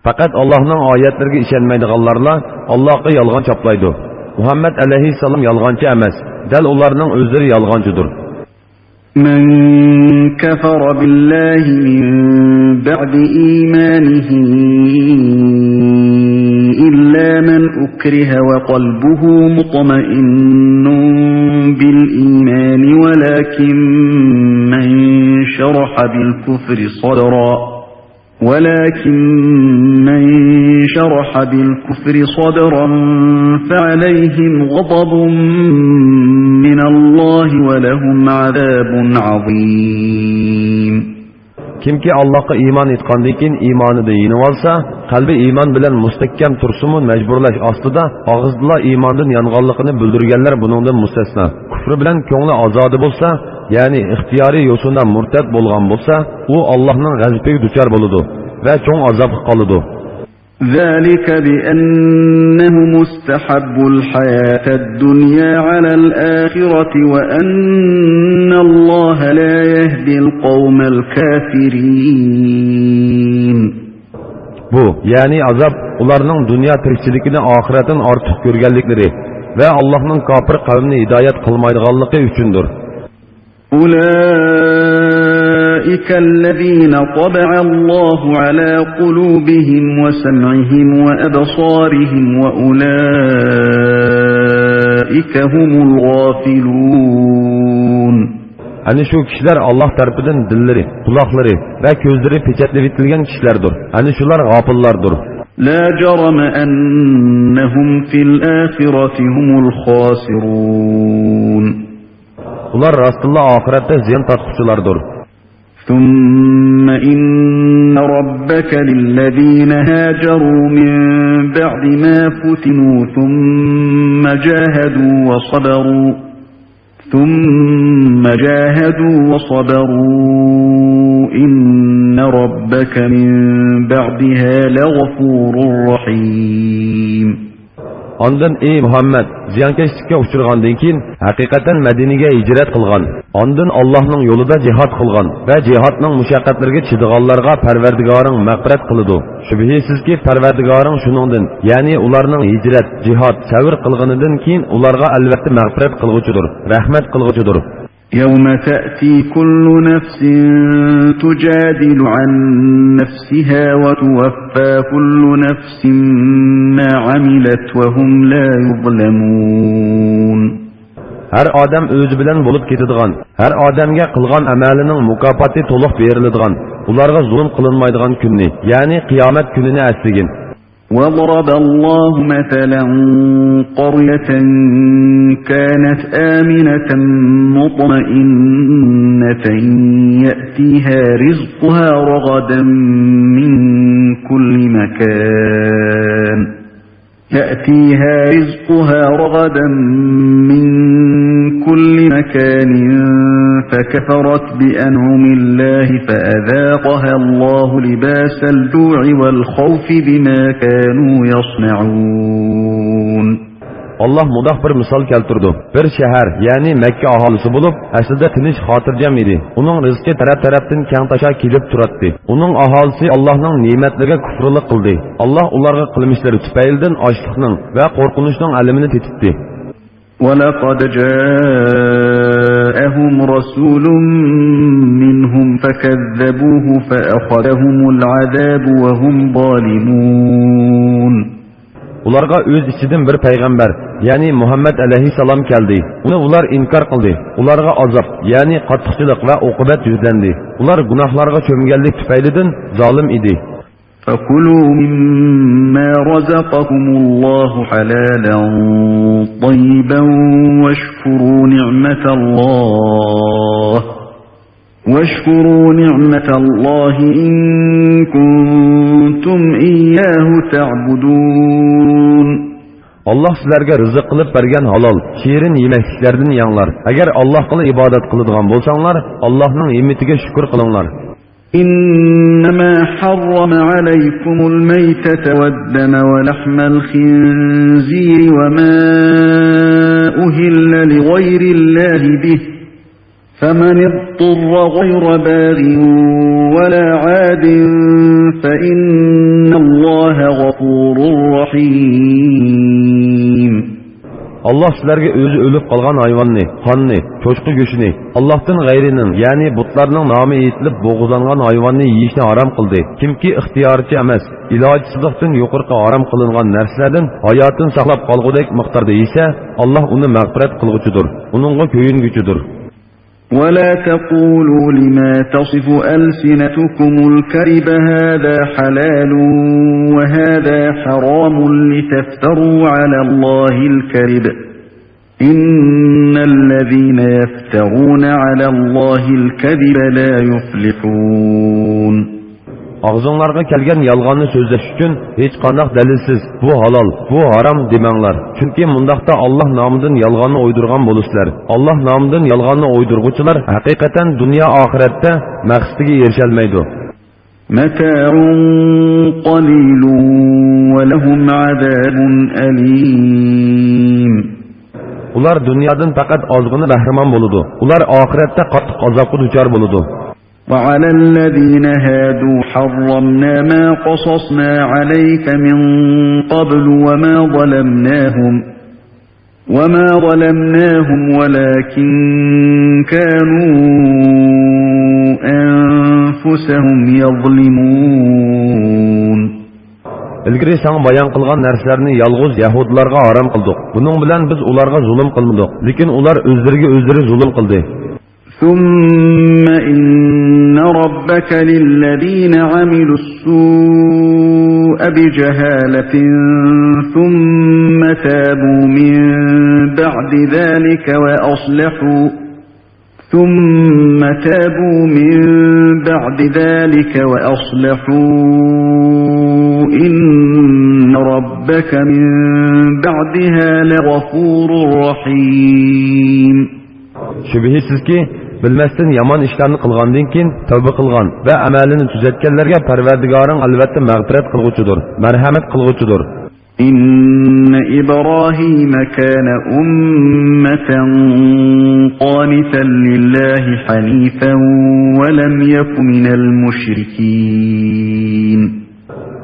پەقەت ئاللاھنىڭ ئايەتلىرىگە ئىشەنمەيدىغانلارلا ئاللاھقا يالغان چاپلايدۇ. مۇھەممەد ئەلەيھىسسالام يالغانچى ئەمەس، دەل ئۇلارنىڭ ئۆزلىرى يالغانچىدۇر. من كفر بالله من بعد إيمانه إلا من أكره وقلبه مطمئن بالإيمان ولكن من شرح بالكفر صدرا ولكن من شرح بالكفر صدرا فعليهم غضب من الله ولهم عذاب عظيم. كىمكى ئاللاھقا ئىمان ئېيتقاندىن كېيىن ئىمانىدا يېنىۋالسا، قەلبى ئىمان بىلەن مۇستەھكەم تۇرسىمۇ، مەجبۇرلاش ئاستىدا ئاغزىدىلا ئىماندىن يانغانلىقىنى بىلدۈرگەنلەر بۇنىڭدىن مۇستەسنا. كۇفرى بىلەن كۆڭلى ئازادە بولسا، يەنى ئىختىيارىي يوسۇندا مۇرتەت بولغان بولسا، ئۇ ئاللاھنىڭ غەزىپىگە دۇچار بولىدۇ ۋە چوڭ ئازابقا قالىدۇ. ذلك بأنهم استحبوا الحياة الدنيا على الآخرة وأن الله لا يهدي القوم الكافرين. بۇ، يەنى ئازاب، ئۇلارنىڭ دۇنيا تىرىكچىلىكىنى ئاخىرەتتىن ئارتۇق كۆرگەنلىكلىرى ۋە ئاللاھنىڭ كاپىر قەۋمنى ھىدايەت قىلمايدىغانلىقى ئۈچۈندۇر. أولئك الذين طبع الله على قلوبهم وسمعهم وأبصارهم وأولئك هم الغافلون. ئەنە شۇ كىشىلەر ئاللاھ تەرىپىدىن دىللىرى، قۇلاقلىرى ۋە كۆزلىرى پېچەتلىۋېتىلگەن كىشىلەردۇر. ئەنە شۇلار غاپىللاردۇر. لا جرم أنهم في الآخرة هم الخاسرون. ئۇلار راستتىنلا ئاخىرەتتە زىيان تارتقۇچىلاردۇر. ثم إن ربك للذين هاجروا من بعد ما فتنوا ثم جاهدوا وصبروا ثم جاهدوا وصبروا إن ربك من بعدها لغفور رحيم. ئاندىن، ئەي مۇھەممەد، زىيانكەشلىككە ئۇچرىغاندىن كېيىن، ھەقىقەتەن مەدىنىگە ھىجرەت قىلغان، ئاندىن ئاللاھنىڭ يولىدا جىھاد قىلغان ۋە جىھادنىڭ مۇشەققەتلىرىگە چىدىغانلارغا پەرۋەردىگارىڭ مەغپىرەت قىلىدۇ. شۈبھىسىزكى، پەرۋەردىگارىڭ شۇنىڭدىن، يەنى ئۇلارنىڭ ھىجرەت، جىھاد، سەۋر قىلغىنىدىن كېيىن ئۇلارغا ئەلۋەتتە مەغپىرەت قىلغۇچىدۇر، رەھمەت قىلغۇچىدۇر. يوم تأتي كل نفس تجادل عن نفسها وتوفى كل نفس ما عملت وهم لا يظلمون. ھەر ئادەم ئۆزى بىلەن بولۇپ كېتىدىغان، ھەر ئادەمگە قىلغان ئەمەلىنىڭ مۇكاپاتى تولۇق بېرىلىدىغان، ئۇلارغا زۇلۇم قىلىنمايدىغان كۈننى، يەنى قىيامەت كۈنىنى ئەسلىگىن. وضرب الله مثلا قرية كانت آمنة مطمئنة يأتيها رزقها رغدا من كل مكان يأتيها رزقها رغدا من كل مكان فكفرت بأنعم الله فأذاقها الله لباس الجوع والخوف بما كانوا يصنعون. ئاللاھ مۇنداق بىر مىسال كەلتۈرىدۇ. بىر شەھەر، يەنى مەككە ئاھالىسى بولۇپ، ئەسلىدە تىنچ، خاتىرجەم ئىدى. ئۇنىڭ رىزقى تەرەپ-تەرەپتىن كەڭ تاشا كېلىپ تۇراتتى. ئۇنىڭ ئاھالىسى ئاللاھنىڭ نېمەتلىرىگە كۇفرىلىق قىلدى. ئاللاھ ئۇلارغا قىلمىشلىرى تۈپەيلىدىن ئاچلىقنىڭ ۋە قورقۇنچنىڭ ئەلىمىنى تېتىتتى. ولقد جاءهم رسول منهم فكذبوه فأخذهم العذاب وهم ظالمون. ئۇلارغا ئۆز ئىچىدىن بىر پەيغەمبەر، يەنى مۇھەممەد ئەلەيھىسسالام كەلدى. ئۇنى ئۇلار ئىنكار قىلدى. ئۇلارغا ئازاب، يەنى قاتتىقچىلىق ۋە ئوقۇبەت يۈزلەندى. ئۇلار گۇناھلارغا چۆمگەنلىك تۈپەيلىدىن زالىم ئىدى. فكلوا مما رزقكم الله حلالا طيبا واشكروا نعمة الله واشكروا نعمة الله إن كنتم إياه تعبدون. ئاللاھ سىلەرگە رىزىق قىلىپ بەرگەن ھالال، شېرىن يېمەكلىكلەردىن يەڭلار. ئەگەر ئاللاھقىلا ئىبادەت قىلىدىغان بولساڭلار، ئاللاھنىڭ ھىممىتىگە شۈكۈر قىلىڭلار. إنما حرم عليكم الميتة والدم ولحم الخنزير وما أهل لغير الله به فمن اضطر غير باغ ولا عاد فإن الله غفور رحيم. ئاللاھ سىلەرگە ئۆزى ئۆلۈپ قالغان ھايۋاننى، قاننى، چوشقا گۆشىنى، ئاللاھتىن غەيرىنىڭ، يەنى بۇتلارنىڭ نامى ئېيتىلىپ بوغۇزلانغان ھايۋاننى يېيىشنى ھارام قىلدى. كىمكى ئىختىيارچى ئەمەس، ئىلاجسىزلىقتىن يۇقىرىقى ھارام قىلىنغان نەرسىلەردىن ھاياتىنى ساقلاپ قالغۇدەك مىقداردا يېسە، ئاللاھ ئۇنى مەغپىرەت قىلغۇچىدۇر، ئۇنىڭغا كۆيۈنگۈچىدۇر. ولا تقولوا لما تصف ألسنتكم الكذب هذا حلال وهذا حرام لتفتروا على الله الكذب إن الذين يفترون على الله الكذب لا يفلحون. ئاغزىڭلارغا كەلگەن يالغاننى سۆزلەش ئۈچۈن ھېچقانداق دەلىلسىز، بۇ ھالال، بۇ ھارام دېمەڭلار. چۈنكى مۇنداقتا ئاللاھ نامىدىن يالغاننى ئويدۇرغان بولىسىلەر. ئاللاھ نامىدىن يالغاننى ئويدۇرغۇچىلار ھەقىقەتەن دۇنيا ئاخىرەتتە مەقسىتىگە ئېرىشەلمەيدۇ. متاع قليل ولهم عذاب أليم. ئۇلار دۇنيادىن پەقەت ئازغىنە بەھرىمەن بولىدۇ. ئۇلار ئاخىرەتتە قاتتىق ئازابقا دۇچار بولىدۇ. وعلى الذين هادوا حرمنا ما قصصنا عليك من قبل وما ظلمناهم وما ظلمناهم ولكن كانوا أنفسهم يظلمون. ئىلگىرى ساڭا بايان قىلغان نەرسىلەرنى يالغۇز يەھۇدىيلارغا ھارام قىلدۇق. بۇنىڭ بىلەن بىز ئۇلارغا زۇلۇم قىلمىدۇق، لېكىن ئۇلار ئۆزلىرىگە ئۆزلىرى زۇلۇم قىلدى. ثم إن ربك للذين عملوا السوء بجهالة ثم تابوا من بعد ذلك وأصلحوا ثم تابوا من بعد ذلك وأصلحوا إن ربك من بعدها لغفور رحيم. شۈبھىسىزكى، بىلمەستىن يامان ئىشلارنى قىلغاندىن كېيىن تەۋبە قىلغان ۋە ئەمەلىنى تۈزەتكەنلەرگە پەرۋەردىگارىڭ ئەلۋەتتە مەغپىرەت قىلغۇچىدۇر، مەرھەمەت قىلغۇچىدۇر. إن إبراهيم كان أمة قانتا لله حنيفا ولم يك من المشركين.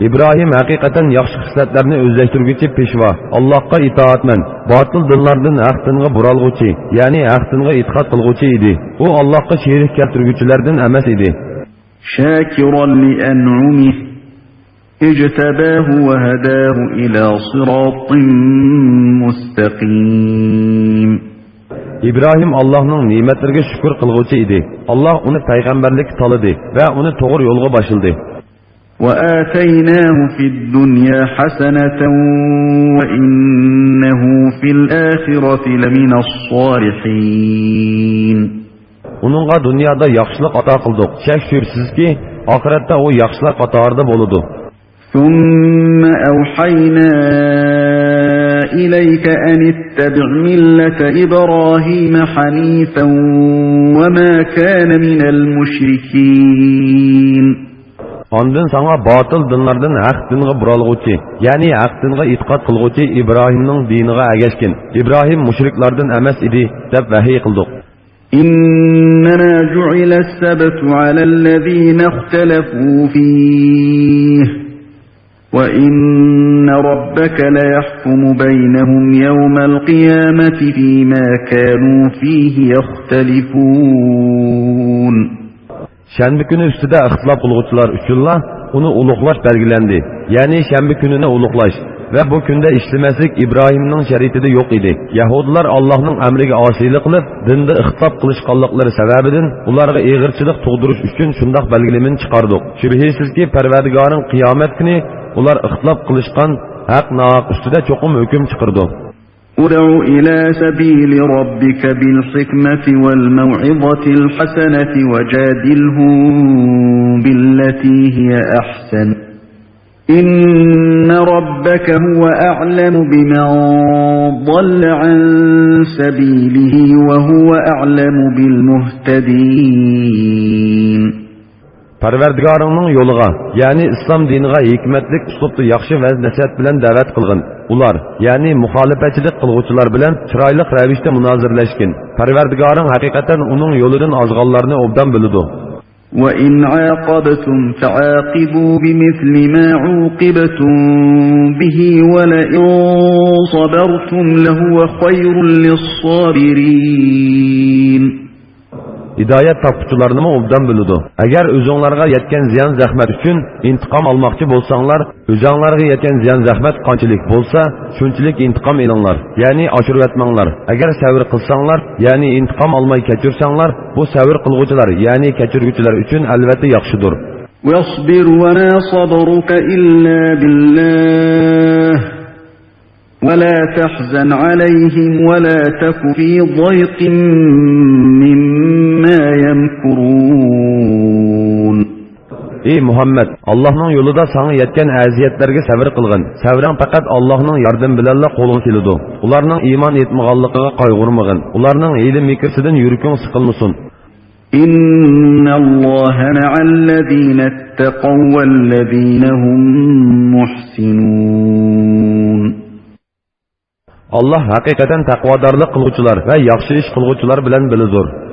ئىبراھىم ھەقىقەتەن ياخشى خىسلەتلەرنى ئۆزلەشتۈرگۈچى پېشۋا، ئاللاھقا ئىتائەتمەن، باتىل دىنلاردىن ھەق دىنغا بۇرالغۇچى، يەنى ھەق دىنغا ئېتىقاد قىلغۇچى ئىدى. ئۇ ئاللاھقا شېرىك كەلتۈرگۈچىلەردىن ئەمەس ئىدى. شاكرا لأنعمه اجتباه وهداه إلى صراط مستقيم. ئىبراھىم ئاللاھنىڭ نېمەتلىرىگە شۈكۈر قىلغۇچى ئىدى. ئاللاھ ئۇنى پەيغەمبەرلىككە تاللىدى ۋە ئۇنى توغرا يولغا باشلىدى. وآتيناه في الدنيا حسنة وإنه في الآخرة لمن الصالحين. ئۇنىڭغا دۇنيادا ياخشىلىق ئاتا قىلدۇق. شەك-شۈبھىسىزكى، ئاخىرەتتە ئۇ ياخشىلار قاتارىدا بولىدۇ. ثم أوحينا إليك أن اتبع ملة إبراهيم حنيفا وما كان من المشركين. ئاندىن ساڭا باتىل دىنلاردىن ھەق دىنغا بۇرالغۇچى، يەنى ھەق دىنغا ئېتىقاد قىلغۇچى ئىبراھىمنىڭ دىنىغا ئەگەشكىن. ئىبراھىم مۇشرىكلاردىن ئەمەس ئىدى، دەپ ۋەھىي قىلدۇق. إنما جعل السبت على الذين اختلفوا فيه وإن ربك ليحكم بينهم يوم القيامة فيما كانوا فيه يختلفون. شەنبە كۈنى ئۈستىدە ئىختىلاپ قىلغۇچىلار ئۈچۈنلا ئۇنى ئۇلۇغلاش بەلگىلەندى، يەنى شەنبە كۈنىنى ئۇلۇغلاش. ۋە بۇ كۈندە ئىشلىمەسلىك ئىبراھىمنىڭ شەرىئىتىدە يوق ئىدى. يەھۇدىيلار ئاللاھنىڭ ئەمرىگە ئاسىيلىق قىلىپ، دىندا ئىختىلاپ قىلىشقانلىقلىرى سەۋەبىدىن ئۇلارغا ئېغىرچىلىق تۇغدۇرۇش ئۈچۈن شۇنداق بەلگىلىمىنى چىقاردۇق. شۈبھىسىزكى، پەرۋەردىگارىڭ قىيامەت كۈنى ئۇلار ئىختىلاپ قىلىشقان ھەق-ناھەق ئۈستىدە چوقۇم ھۆكۈم چىقىرىدۇ. ادع إلى سبيل ربك بالحكمة والموعظة الحسنة وجادلهم بالتي هي أحسن إن ربك هو أعلم بمن ضل عن سبيله وهو أعلم بالمهتدين. پەرۋەردىگارىڭنىڭ يولىغا، يەنى ئىسلام دىنىغا ھېكمەتلىك ئۇسلۇبتا ياخشى ۋەز-نەسىھەت بىلەن دەۋەت قىلغىن. ئۇلار، يەنى مۇخالىپەتچىلىك قىلغۇچىلار بىلەن چىرايلىق رەۋىشتە مۇنازىرىلەشكىن. پەرۋەردىگارىڭ ھەقىقەتەن ئۇنىڭ يولىدىن ئازغانلارنى ئوبدان بىلىدۇ. وإن عاقبتم فعاقبوا بمثل ما عوقبتم به ولئن صبرتم لهو خير للصابرين. ھىدايەت تاپقۇچىلارنىمۇ ئوبدان بىلىدۇ. ئەگەر ئۆزۈڭلارغا يەتكەن زىيان-زەخمەت ئۈچۈن ئىنتىقام ئالماقچى بولساڭلار، ئۆزۈڭلارغا يەتكەن زىيان-زەخمەت قانچىلىك بولسا، شۇنچىلىك ئىنتىقام ئېلىڭلار، يەنى ئاشۇرۇۋەتمەڭلار. ئەگەر سەۋر قىلساڭلار، يەنى ئىنتىقام ئالماي كەچۈرسەڭلار، بۇ سەۋر قىلغۇچىلار، يەنى كەچۈرگۈچىلەر ئۈچۈن ئەلۋەتتە ياخشىدۇر. واصبر وما صبرك إلا بالله ولا تحزن عليهم ولا تك في ضيق مما يمكرون. ئى مۇھەممەد، ئاللاھنىڭ يولىدا ساڭا يەتكەن ئەزىيەتلەرگە سەۋر قىلغىن. سەۋرىڭ پەقەت ئاللاھنىڭ ياردىمى بىلەنلا قولغا كېلىدۇ. ئۇلارنىڭ ئىمان ئېيتمىغانلىقىغا قايغۇرمىغىن. ئۇلارنىڭ ھىيلە-مىكرىسىدىن يۈرىكىڭ سىقىلمىسۇن. إن الله مع الذين اتقوا والذين هم محسنون. ئاللاھ ھەقىقەتەن تەقۋادارلىق قىلغۇچىلار ۋە ياخشى ئىش قىلغۇچىلار بىلەن بىللىدۇر.